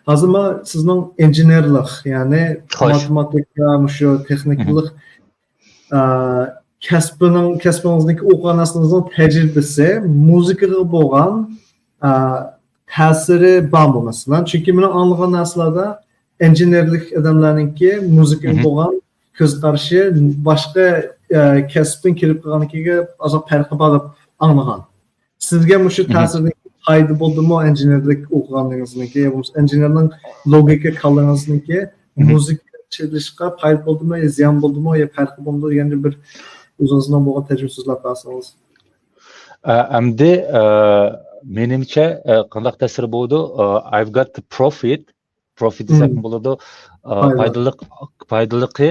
ھازىر ما سىزنىڭ ئىنژېنېرلىق، يەنى ماتېماتىكا، مۇشۇ تېخنىكىلىق، ئا، كەسپىنىڭ، كەسپىڭىزنىڭكى ئوقۇغان نەرسىڭىزنىڭ تەجرىبىسى مۇزىكىغا بولغان، ئا، تەسىرى بارمۇ مەسىلەن؟ چۈنكى مېنىڭ ئاڭلىغان نەرسىلەردە ئىنژېنېرلىق ئادەملەرنىڭكى مۇزىكىغا بولغان كۆز قارىشى باشقا، ئا، كەسىپتىن كېلىپ قالغانكىگە ئازراق پەرقى بار دەپ ئاڭلىغان. سىزگە مۇشۇ تەسىردىن پايدا بولدىمۇ ئىنژېنېرلىك ئوقۇغانلىقىڭىزنىڭكى يا بولمىسا ئىنژېنېرنىڭ لوگىكا كاللىڭىزنىڭكى مۇزىكا چېلىشقا پايدا بولدىمۇ يا زىيان بولدىمۇ يا پەرقى بولمىدى دېگەندە بىر ئۆزىڭىزنىڭ بولغان تەجرىبە سۆزلەپ بەرسىڭىز. ئە، ئەمدى، ئە، مېنىڭچە، ئە، قانداق تەسىر بولىدۇ؟ ئە، I've got the profit، profit دېسەكمۇ بولىدۇ. ئە، پايدىلىق، پايدىلىقى،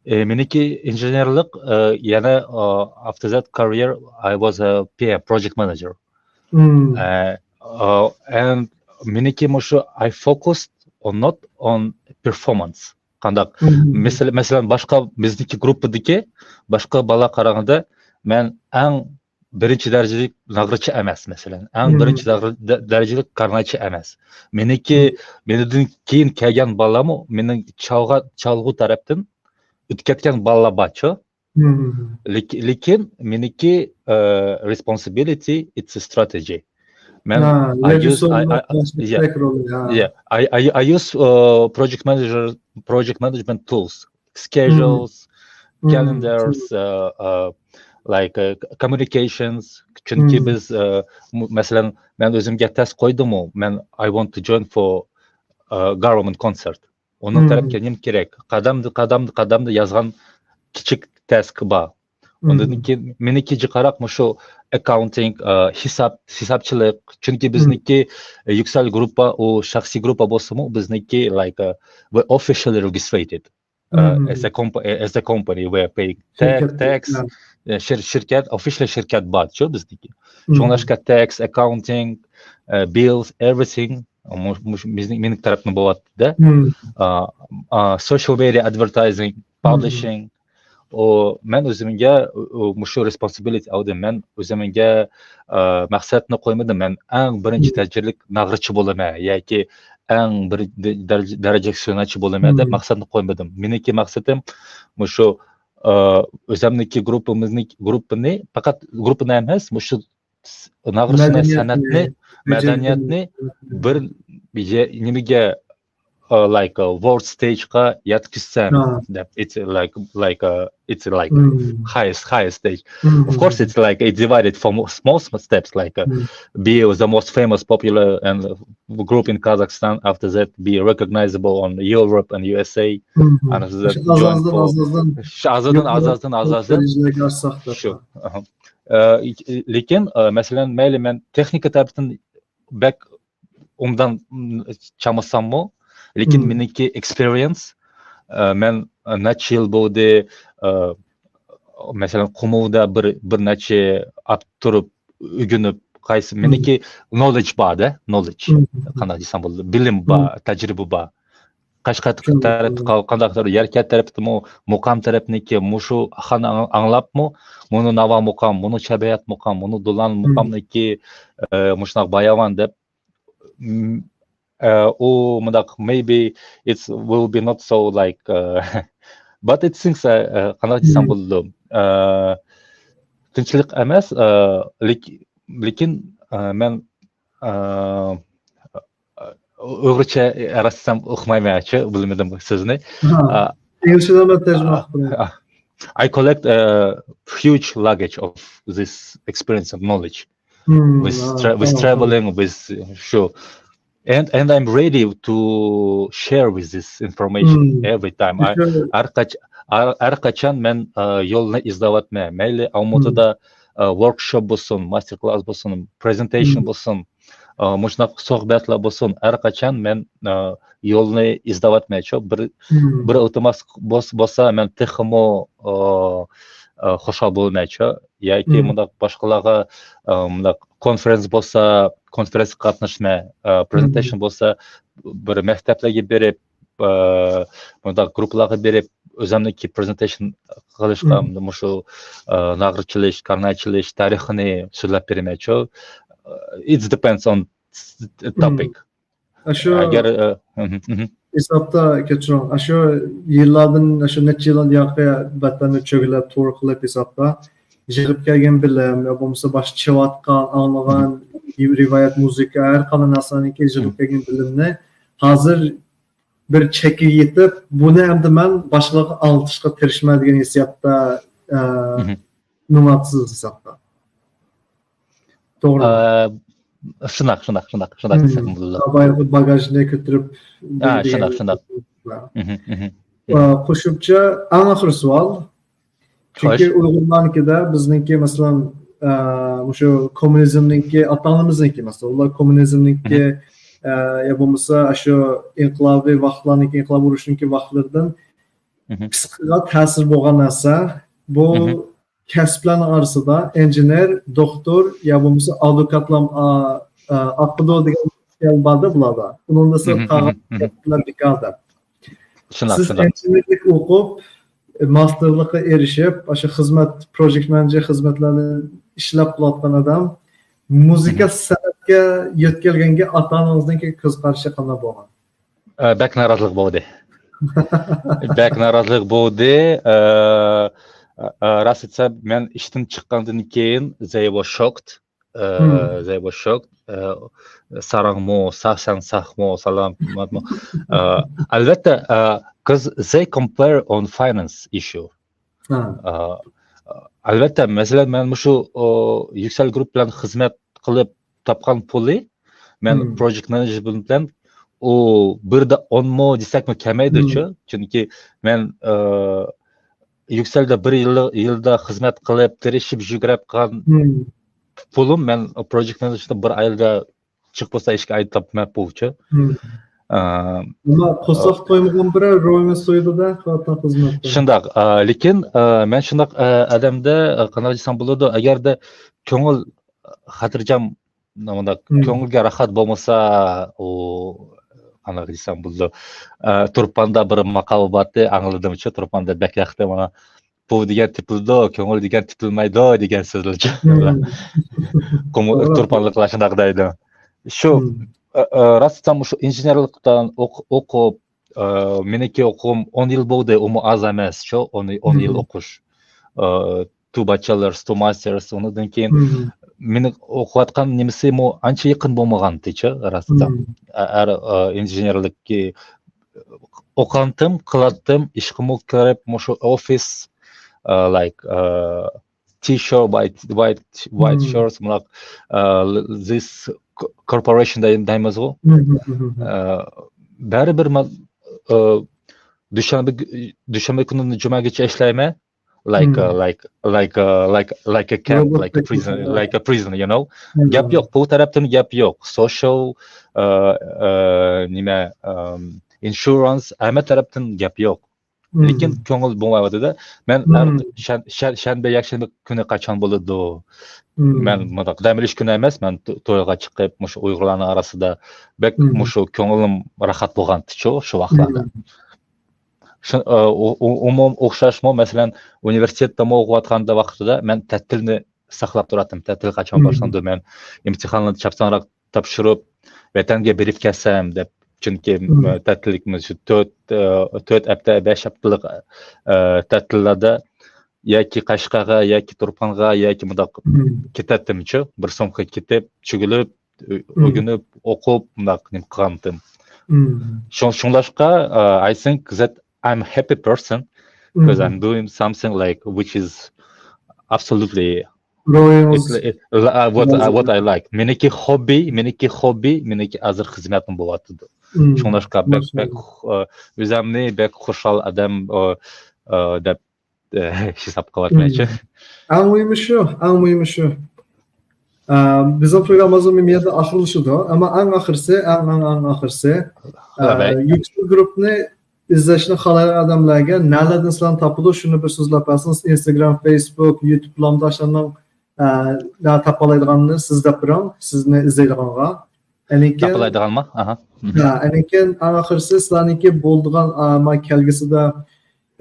ئە، مېنىڭكى ئىنژېنېرلىق، ئە، يەنە، ئە، after that career I was a P M, project manager. ئە، ئە، and مېنىڭكى مۇشۇ I focused on not on performance. قانداق؟ مەسىلەن، مەسىلەن، باشقا بىزنىڭكى گۇرۇپپىدىكى باشقا بالا قارىغاندا مەن ئەڭ بىرىنچى دەرىجىلىك ناغرىچى ئەمەس، مەسىلەن. ئەڭ بىرىنچى دەرىجە-، دە-، دەرىجىلىك كارنايچى ئەمەس. مېنىڭكى، مېنىڭدىن كېيىن كەلگەن بالىلارمۇ مېنىڭ چالغا-، چالغۇ تەرەپتىن ئۆتۈپ كەتكەن بالىلار بارچۇ. لېك-، لېكىن مېنىڭكى، ئە، responsibility, it's a strategy. مەن، I use, I, I, yeah, yeah, I, I, I use, ئە، project manager, project management tools. Schedules, calendars, uh, uh, like, uh, communications. چۈنكى بىز، uh, مەسىلەن، مەن ئۆزۈمگە تەس قويدۇممۇ، مەن I want to join for, uh, government concert. ئۇنىڭ تەرەپكە نېمە كېرەك؟ قەدەمدە، قەدەمدە، قەدەمدە يازغان كىچىك تەسكى بار. ئاندىن كېيىن مېنىڭكى جىقراق مۇشۇ ئاككاونتىنگ، ھېساب، ھېسابچىلىق. چۈنكى بىزنىڭكى يۈكسەل گۇرۇپپا، ئۇ شەخسىي گۇرۇپپا بولسىمۇ، بىزنىڭكى، like, we officially registered as a company, as a company, we pay tax, tax. شىركەت، officially شىركەت بار شۇ بىزنىڭكى. شۇڭلاشقا tax, accounting, bills, everything. مۇشۇ بىزنىڭ، مېنىڭ تەرەپتىن بولۇۋاتىدۇ. Social media, advertising, publishing. ئۇ مەن ئۆزۈمگە مۇشۇ responsibility ئالدىم. مەن ئۆزۈمگە مەقسەتنى قويمىدىم. مەن ئەڭ بىرىنچى دەرىجىلىك ناغرىچى بولىمەن ياكى ئەڭ بىر دەرىجىلىك سۈنئەتچى بولىمەن دەپ مەقسەتنى قويمىدىم. مېنىڭكى مەقسىتىم مۇشۇ ئۆزۈمنىڭكى گۇرۇپپىمىزنىڭ، گۇرۇپپىنى، پەقەت گۇرۇپپىنى ئەمەس، مۇشۇ ناغرىچىنى، سەنئەتنى، مەدەنىيەتنى بىر نېمىگە، like, world stageقا يەتكۈزسەم دەپ. It's like, like, it's like highest, highest stage. Of course, it's like, it's divided for small, small steps, like, be the most famous, popular and group in Kazakhstan. After that, be recognizable on Europe and U S A. Azdan, azdan, azdan. Shu. لېكىن، مەسىلەن، مەيلى مەن تېخنىكا تەرىپىدىن بەك ئوبدان چامىساممۇ، لېكىن مېنىڭكى experience، مەن نەچچە يىل بولدى، مەسىلەن، قۇمۇلدا بىر، بىر نەچچە ئاپ تۇرۇپ ئۆگىنىپ، قايسى، مېنىڭكى knowledge بار-دە، knowledge. قانداق دېسەم بولىدۇ؟ بىلىم بار، تەجرىبە بار. قەشقەر تەرەپتە قانداق، يەركەنت تەرەپتىمۇ، مۇقام تەرەپنىكى مۇشۇ خانى ئاڭلاپمۇ، مۇنۇ ناۋا مۇقام، مۇنۇ شەبەيات مۇقام، مۇنۇ دولان مۇقامنىكى مۇشۇنداق باياۋان دەپ، ئۇ مۇنداق، maybe it will be not so, like, but it seems, قانداق دېسەم بولىدۇ، تىنچلىق ئەمەس، لېكىن مەن ئۇيغۇرچە راست دېسەم ئۇقمايمەنچۇ، بىلمىدىم سۆزنى. ئىنگلىزچىدە مەن تەرجىمە قىلىپ بېرەي. I collect a huge luggage of this experience and knowledge with, tra- with traveling, with, sure. And, and I'm ready to share with this information every time. ھەر قاچان مەن يولنى ئىزدەۋاتىمەن. مەيلى ئالمۇتىدا ۋوركشوپ بولسۇن، ماستېر كلاس بولسۇن، پرېزېنتېيشن بولسۇن، مۇشۇنداق سۆھبەتلەر بولسۇن، ھەر قاچان مەن يولنى ئىزدەۋاتىمەنچۇ. بىر، بىر ئىلتىماس بولسا، مەن تېخىمۇ خۇشال بولىمەنچۇ. ياكى مۇنداق باشقىلارغا، مۇنداق كونفرېنس بولسا، كونفرېنسقا قاتنىشىمەن، پرېزېنتېيشن بولسا، بىر مەكتەپلەرگە بېرىپ، مۇنداق گۇرۇپپىلارغا بېرىپ، ئۆزۈمنىڭكى پرېزېنتېيشن قىلىشقا، مۇشۇ ناغرا چېلىش، كارناي چېلىش تارىخىنى سۆزلەپ بېرىمەنچۇ. It depends on topic. ئاشۇ ئەگەر، ھېسابتا، كەچۈرۈڭ، ئاشۇ يىللاردىن، ئاشۇ نەچچە يىلدىن ياقى ۋەتەننى چۆگىلەپ، تۇر قىلىپ ھېسابتا، يىغىپ كەلگەن بىلىم يا بولمىسا باشقا چېلىۋاتقان، ئاڭلىغان رىۋايەت، مۇزىكا، ھەر قانداق نەرسىنىڭكى يىغىپ كەلگەن بىلىمنى ھازىر بىر چەككە يېتىپ، بۇنى ئەمدى مەن باشقىلارغا ئاڭلىتىشقا تىرىشىمەن دېگەن ھېسسىياتتا، ئە، مېڭىۋاتىسىز ھېسابتا. توغرىمۇ؟ ئە، شۇنداق، شۇنداق، شۇنداق، شۇنداق دېسەك بولىدۇ. بايىقى باگاژنى كۆتۈرۈپ، شۇنداق، شۇنداق. ئە، قوشۇمچە، ئەڭ ئاخىرقى سوئال. چۈنكى ئۇيغۇرلارنىڭكىدە، بىزنىڭكى، مەسىلەن، ئە، مۇشۇ كوممۇنىزمنىڭكى، ئاتا-ئانىمىزنىڭكى، مەسىلەن، ئۇلار كوممۇنىزمنىڭكى، ئە، يا بولمىسا، ئاشۇ ئىنقىلابىي ۋاقىتلارنىڭكى، ئىنقىلاب ئۇرۇشىنىڭكى ۋاقىتلىرىدىن پىسخىكىغا تەسىر بولغان نەرسە، بۇ كەسىپلەرنىڭ ئارىسىدا ئىنژېنېر، دوختۇر يا بولمىسا ئادۋوكاتلار، ئا-، ئا-، ئاقىدۇ دېگەن خىيال بار-دە بۇلاردا. ئۇنىڭدا سىز قالغان كەسىپلەر بىكار دەپ. شۇنداق، سىز شۇنداق. ئىنژېنېرلىك ئوقۇپ، ماستېرلىققا ئېرىشىپ، ئاشۇ خىزمەت، پروجېكت مېنېجېر خىزمەتلەرنى ئىشلەپ قىلىۋاتقان ئادەم مۇزىكا سەنئەتكە يۆتكەلگەنگە ئاتا-ئانىڭىزنىڭكى كۆز قارىشى قانداق بولغان؟ ئە، بەك نارازىلىق بولدى. بەك نارازىلىق بولدى. ئە، ئە، راست ئېيتسام، مەن ئىشتىن چىققاندىن كېيىن they were shocked. ئە، they were shocked. ئە، ساراڭمۇ، ساخسەن ساخمۇ، سالامەتمۇ؟ ئە، ئەلۋەتتە، ئە، 'cause they compare on finance issue. ئە، ئەلۋەتتە، مەسىلەن، مەن مۇشۇ، ئۇ، يۈكسەل گۇرۇپ بىلەن خىزمەت قىلىپ تاپقان پۇلى، مەن پروجېكت مېنېجمېنت بىلەن ئۇ بىردە ئونمۇ دېسەكمۇ كەلمەيدۇچۇ. چۈنكى مەن، ئە، يۈكسەلدە بىر يىل، يىلدا خىزمەت قىلىپ، تىرىشىپ، يۈگرەپ قىلغان پۇلۇم، مەن پروجېكت مېنېجمېنتتا بىر ئايدا چىقىپ بولسا ئىشكە ئايلاپ مەن بولچى. ئەمما قورساق تويمىغان بىرەر رويمۇ سويىدۇ-دە، قىلىۋاتقان خىزمەتتە. شۇنداق، لېكىن مەن شۇنداق ئادەمدە، قانداق دېسەم بولىدۇ، ئەگەردە كۆڭۈل خاتىرجەم، مۇنداق كۆڭۈلگە راھەت بولمىسا، ئۇ قانداق دېسەم بولىدۇ، تۇرپاندا بىر ماقال بارتى، ئاڭلىدىمچۇ، تۇرپاندا بەك ياقتى مانا. پۇل دېگەن تېپىلىدۇ، كۆڭۈل دېگەن تېپىلمەيدۇ دېگەن سۆزلەرچۇ. تۇرپانلىقلار شۇنداق دەيدۇ. شۇ، راست ئېيتسام، مۇشۇ ئىنژېنېرلىقتىن ئوق-، ئوقۇپ، مېنىڭكى ئوقۇم ئون يىل بولدى، ئۇمۇ ئاز ئەمەسچۇ، ئون، ئون يىل ئوقۇش. Two bachelors, two masters، ئۇنىڭدىن كېيىن مېنىڭ ئوقۇۋاتقان نېمىسىمۇ ئانچە يېقىن بولمىغانتىچۇ، راست ئېيتسام. ئە-، ئەر، ئىنژېنېرلىككە ئوقۇغانتىم، قىلاتتىم، ئىشقىمۇ كىرىپ، مۇشۇ ئوفىس، like, T-shirt, white, white, white shirts، مۇنداق، this corporation دەيمىزغۇ. بەرىبىر مەن، دۈشەنبە، دۈشەنبە كۈنىدىن جۈمەگىچە ئىشلەيمەن. Like, like, like, like, like a camp, like a prison, like a prison, you know. گەپ يوق، پۇل تەرەپتىن گەپ يوق. Social، نېمە، insurance، ھەممە تەرەپتىن گەپ يوق. لېكىن كۆڭۈل بولمايۋاتىدۇ. مەن ھەر شەن-، شەن-، شەنبە، يەكشەنبە كۈنى قاچان بولىدۇ؟ مەن مۇنداق دەم ئېلىش كۈنى ئەمەس، مەن تو-، تويغا چىقىپ، مۇشۇ ئۇيغۇرلارنىڭ ئارىسىدا بەك مۇشۇ كۆڭلۈم راھەت بولغانتىچۇ شۇ ۋاقىتلاردا. شۇ، ئە، ئۇ-، ئۇ-، ئۇمۇ ئوخشاشمۇ، مەسىلەن، ئۇنىۋېرسىتېتتىمۇ ئوقۇۋاتقاندا ۋاقتىدا مەن تەتىلنى ساقلاپ تۇراتتىم. تەتىل قاچان باشلىنىدۇ، مەن ئىمتىھانلارنى چاپسانراق تاپشۇرۇپ، ۋەتەنگە بېرىپ كەلسەم دەپ. چۈنكى، ئە، تەتىللىكىمىز شۇ تۆت، ئە، تۆت ھەپتە، بەش ھەپتىلىك، ئە، تەتىللەردە ياكى قەشقەرگە، ياكى تۇرپانغا، ياكى مۇنداق كېتەتتىمچۇ. بىر سومكا كېتىپ، چۈگۈلۈپ، ئۆ-، ئۆگىنىپ، ئوقۇپ، مۇنداق نېمە قىلغانتىم. شۇ-، شۇڭلاشقا، ئە، I think that I'm happy person because I'm doing something, like, which is absolutely It's, it, uh, what, uh, what I like. مېنىڭكى خوببى، مېنىڭكى خوببى، مېنىڭكى ھازىر خىزمەتىم بولۇۋاتىدۇ. شۇڭلاشقا بەك، بەك، ئە، ئۆزۈمنى بەك خۇشال ئادەم، ئە، ئە، دەپ، ئە، ھېساب قىلىۋاتىمەنچۇ. ئەڭ مۇھىمى شۇ، ئەڭ مۇھىمى شۇ. ئە، بىزنىڭ پروگراممىمىز بۇ يەردە ئاخىرلىشىدۇ. ئەمما ئەڭ ئاخىرسى، ئەڭ، ئەڭ، ئەڭ ئاخىرسى، ئە، يۈكسەل گۇرۇپنى ئىزدەشنى خالايدىغان ئادەملەرگە نەلەردىن سىلەرنى تاپىدۇ؟ شۇنى بىر سۆزلەپ بەرسىڭىز، ئىنستاگرام، فېيسبۇك، يۇتۇب، لامدا ئاشۇلارنىڭ، ئە، نە تاپالايدىغاننى سىز دەپ بېرىڭ، سىزنى ئىزدەيدىغانغا. ئەنىكىن، تاپالايدىغانما؟ ئاھا. ئە، ئەنىكىن ئەڭ ئاخىرسى سىلەرنىڭكى بولىدىغان، ئە، ما كەلگۈسىدە،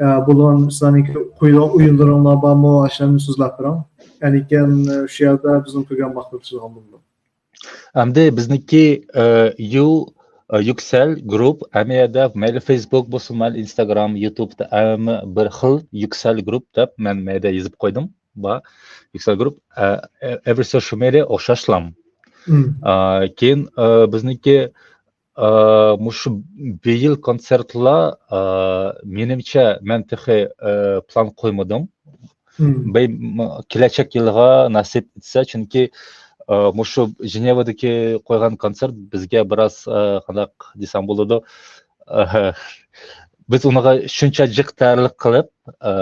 ئە، بولغان سىلەرنىڭكى قويىدىغان ئويۇنلىرىڭلار بارمۇ؟ ئاشۇلارنى سۆزلەپ بېرىڭ. ئەنىكىن، ئە، شۇ يەردە بىزنىڭ پروگرامما ئاخىرلىشىدىغان بولىدۇ. ئەمدى بىزنىڭكى، ئە، يۇ، ئە، يۈكسەل گۇرۇپ، ھەممە يەردە، مەيلى فېيسبۇك بولسۇن، مەيلى ئىنستاگرام، يۇتۇبتا، ھەممە بىر خىل يۈكسەل گۇرۇپ دەپ مەن مەيدە يېزىپ قويدۇم. بار. يۈكسەل گۇرۇپ، ئە، ئە، every social media ئوخشاشلام. ئە، كېيىن، ئە، بىزنىڭكى، ئە، مۇشۇ بىيىل كونسېرتلار، ئە، مېنىڭچە مەن تېخى، ئە، پىلان قويمىدىم. بەي-، م-، كېلەچەك يىلىغا نەسىپ ئېتسە، چۈنكى، ئە، مۇشۇ ژېنېۋىدىكى قويغان كونسېرت بىزگە بىراز، ئە، قانداق دېسەم بولىدۇ، ئە، بىز ئۇنىڭغا شۇنچە جىق تەييارلىق قىلىپ، ئە،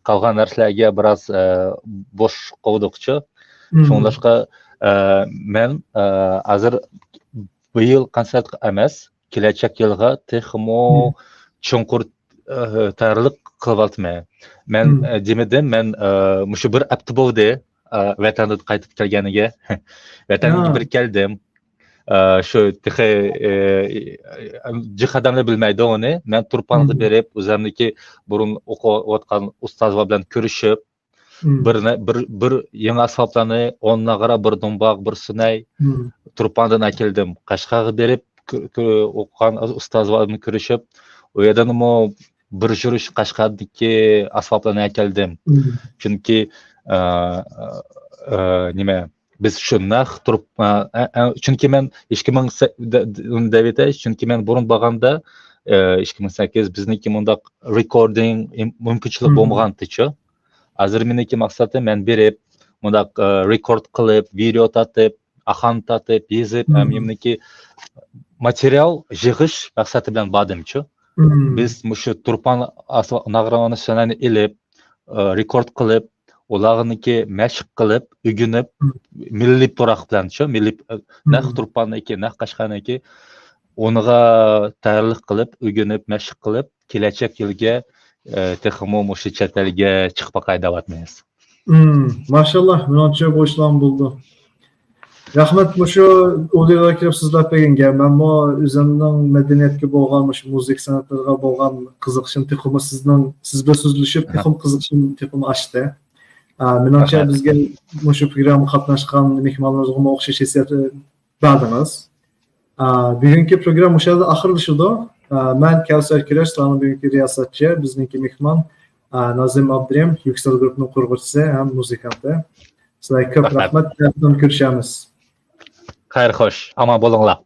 قالغان نەرسىلەرگە بىراز، ئە، بوش قويدۇقچۇ. شۇڭلاشقا، ئە، مەن، ئە، ھازىر بۇ يىل كونسېرتقا ئەمەس، كېلەچەك يىلغا تېخىمۇ چوڭقۇر، ئە، تەييارلىق قىلىۋاتىمەن. مەن، ئە، دېمىدىم، مەن، ئە، مۇشۇ بىر ھەپتە بولدى، ئە، ۋەتەندىن قايتىپ كەلگەنگە. ۋەتەنگە بىر كەلدىم. ئە، شۇ تېخى، ئە، جىق ئادەملەر بىلمەيدۇ ئۇنى. مەن تۇرپانغا بېرىپ، ئۆزۈمنىڭكى بۇرۇن ئوقۇۋاتقان ئۇستازلار بىلەن كۆرۈشۈپ، بىر نە-، بىر، بىر يېڭى ئەسۋابلارنى، ئون ناغرا، بىر دۇمباق، بىر سۇنەي، تۇرپاندىن ئەكەلدىم. قەشقەرگە بېرىپ، كۆ-، كۆ-، ئوقۇغان ئۇستازلار بىلەن كۆرۈشۈپ، ئۇ يەردىنمۇ بىر يۈرۈش قەشقەردىكى ئەسۋابلارنى ئەكەلدىم. چۈنكى، ئە، ئە، نېمە، بىز شۇ نەق تۇرۇپ، ئە، ئە، ئە، چۈنكى مەن ئىككى مىڭ سە-، دە-، دە-، دەۋېتەي، چۈنكى مەن بۇرۇن بارغاندا، ئە، ئىككى مىڭ سەككىز بىزنىڭكى مۇنداق رېكوردىنگ ئىم-، مۇمكىنچىلىك بولمىغانتىچۇ. ھازىر مېنىڭكى مەقسەتىم، مەن بېرىپ، مۇنداق، ئە، رېكورد قىلىپ، ۋىدېئو تارتىپ، ئاخان تارتىپ، يېزىپ، ھەم مېنىڭكى ماتېرىيال يىغىش مەقسىتى بىلەن باردىمچۇ. بىز مۇشۇ تۇرپان ئاسما-، ناغرا سۇنەينى ئېلىپ، ئە، رېكورد قىلىپ، ئۇلارنىڭكى مەشىق قىلىپ، ئۆگىنىپ، مىللىي پۇراق بىلەن شۇ مىللىي، ئە، نەق تۇرپاندىكى، نەق قەشقەرنىڭكى ئۇنىڭغا تەييارلىق قىلىپ، ئۆگىنىپ، مەشىق قىلىپ، كېلەچەك يىلگە، ئە، تېخىمۇ مۇشۇ چەت ئەلگە چىقىپ باقاي دەۋاتىمىز. ماشاللا، مېنىڭچە بۇ ئىشلارمۇ بولىدۇ. رەھمەت، مۇشۇ ئۇدۇلغا كىرىپ سۆزلەپ بەرگەنگە. مەنمۇ ئۆزۈمنىڭ مەدەنىيەتكە بولغان، مۇشۇ مۇزىكا سەنئەتلىرىغا بولغان قىزىقىشىم تېخىمۇ سىزنىڭ، سىز بىلەن سۆزلىشىپ، تېخىمۇ قىزىقىشىم تېخىمۇ ئاشتى. ئا، مېنىڭچە، بىزگە مۇشۇ پروگراممىغا قاتناشقان مېھمانلىرىمىزغىمۇ ئوخشاش ھېسسىيات بەردىڭىز. ئا، بۈگۈنكى پروگرامما مۇشۇ يەردە ئاخىرلىشىدۇ. ئا، مەن كەۋسەر كۈرەش، سىلەرنىڭ بۈگۈنكى رىياسەتچى، بىزنىڭكى مېھمان، ئا، نازىم ئابدۇرېھىم، يۈكسەل گۇرۇپنىڭ قۇرغۇچىسى ھەم مۇزىكانتى. سىلەرگە كۆپ رەھمەت، ياخشى كۆرۈشەرمىز. خەير خوش، ئامان بولۇڭلار.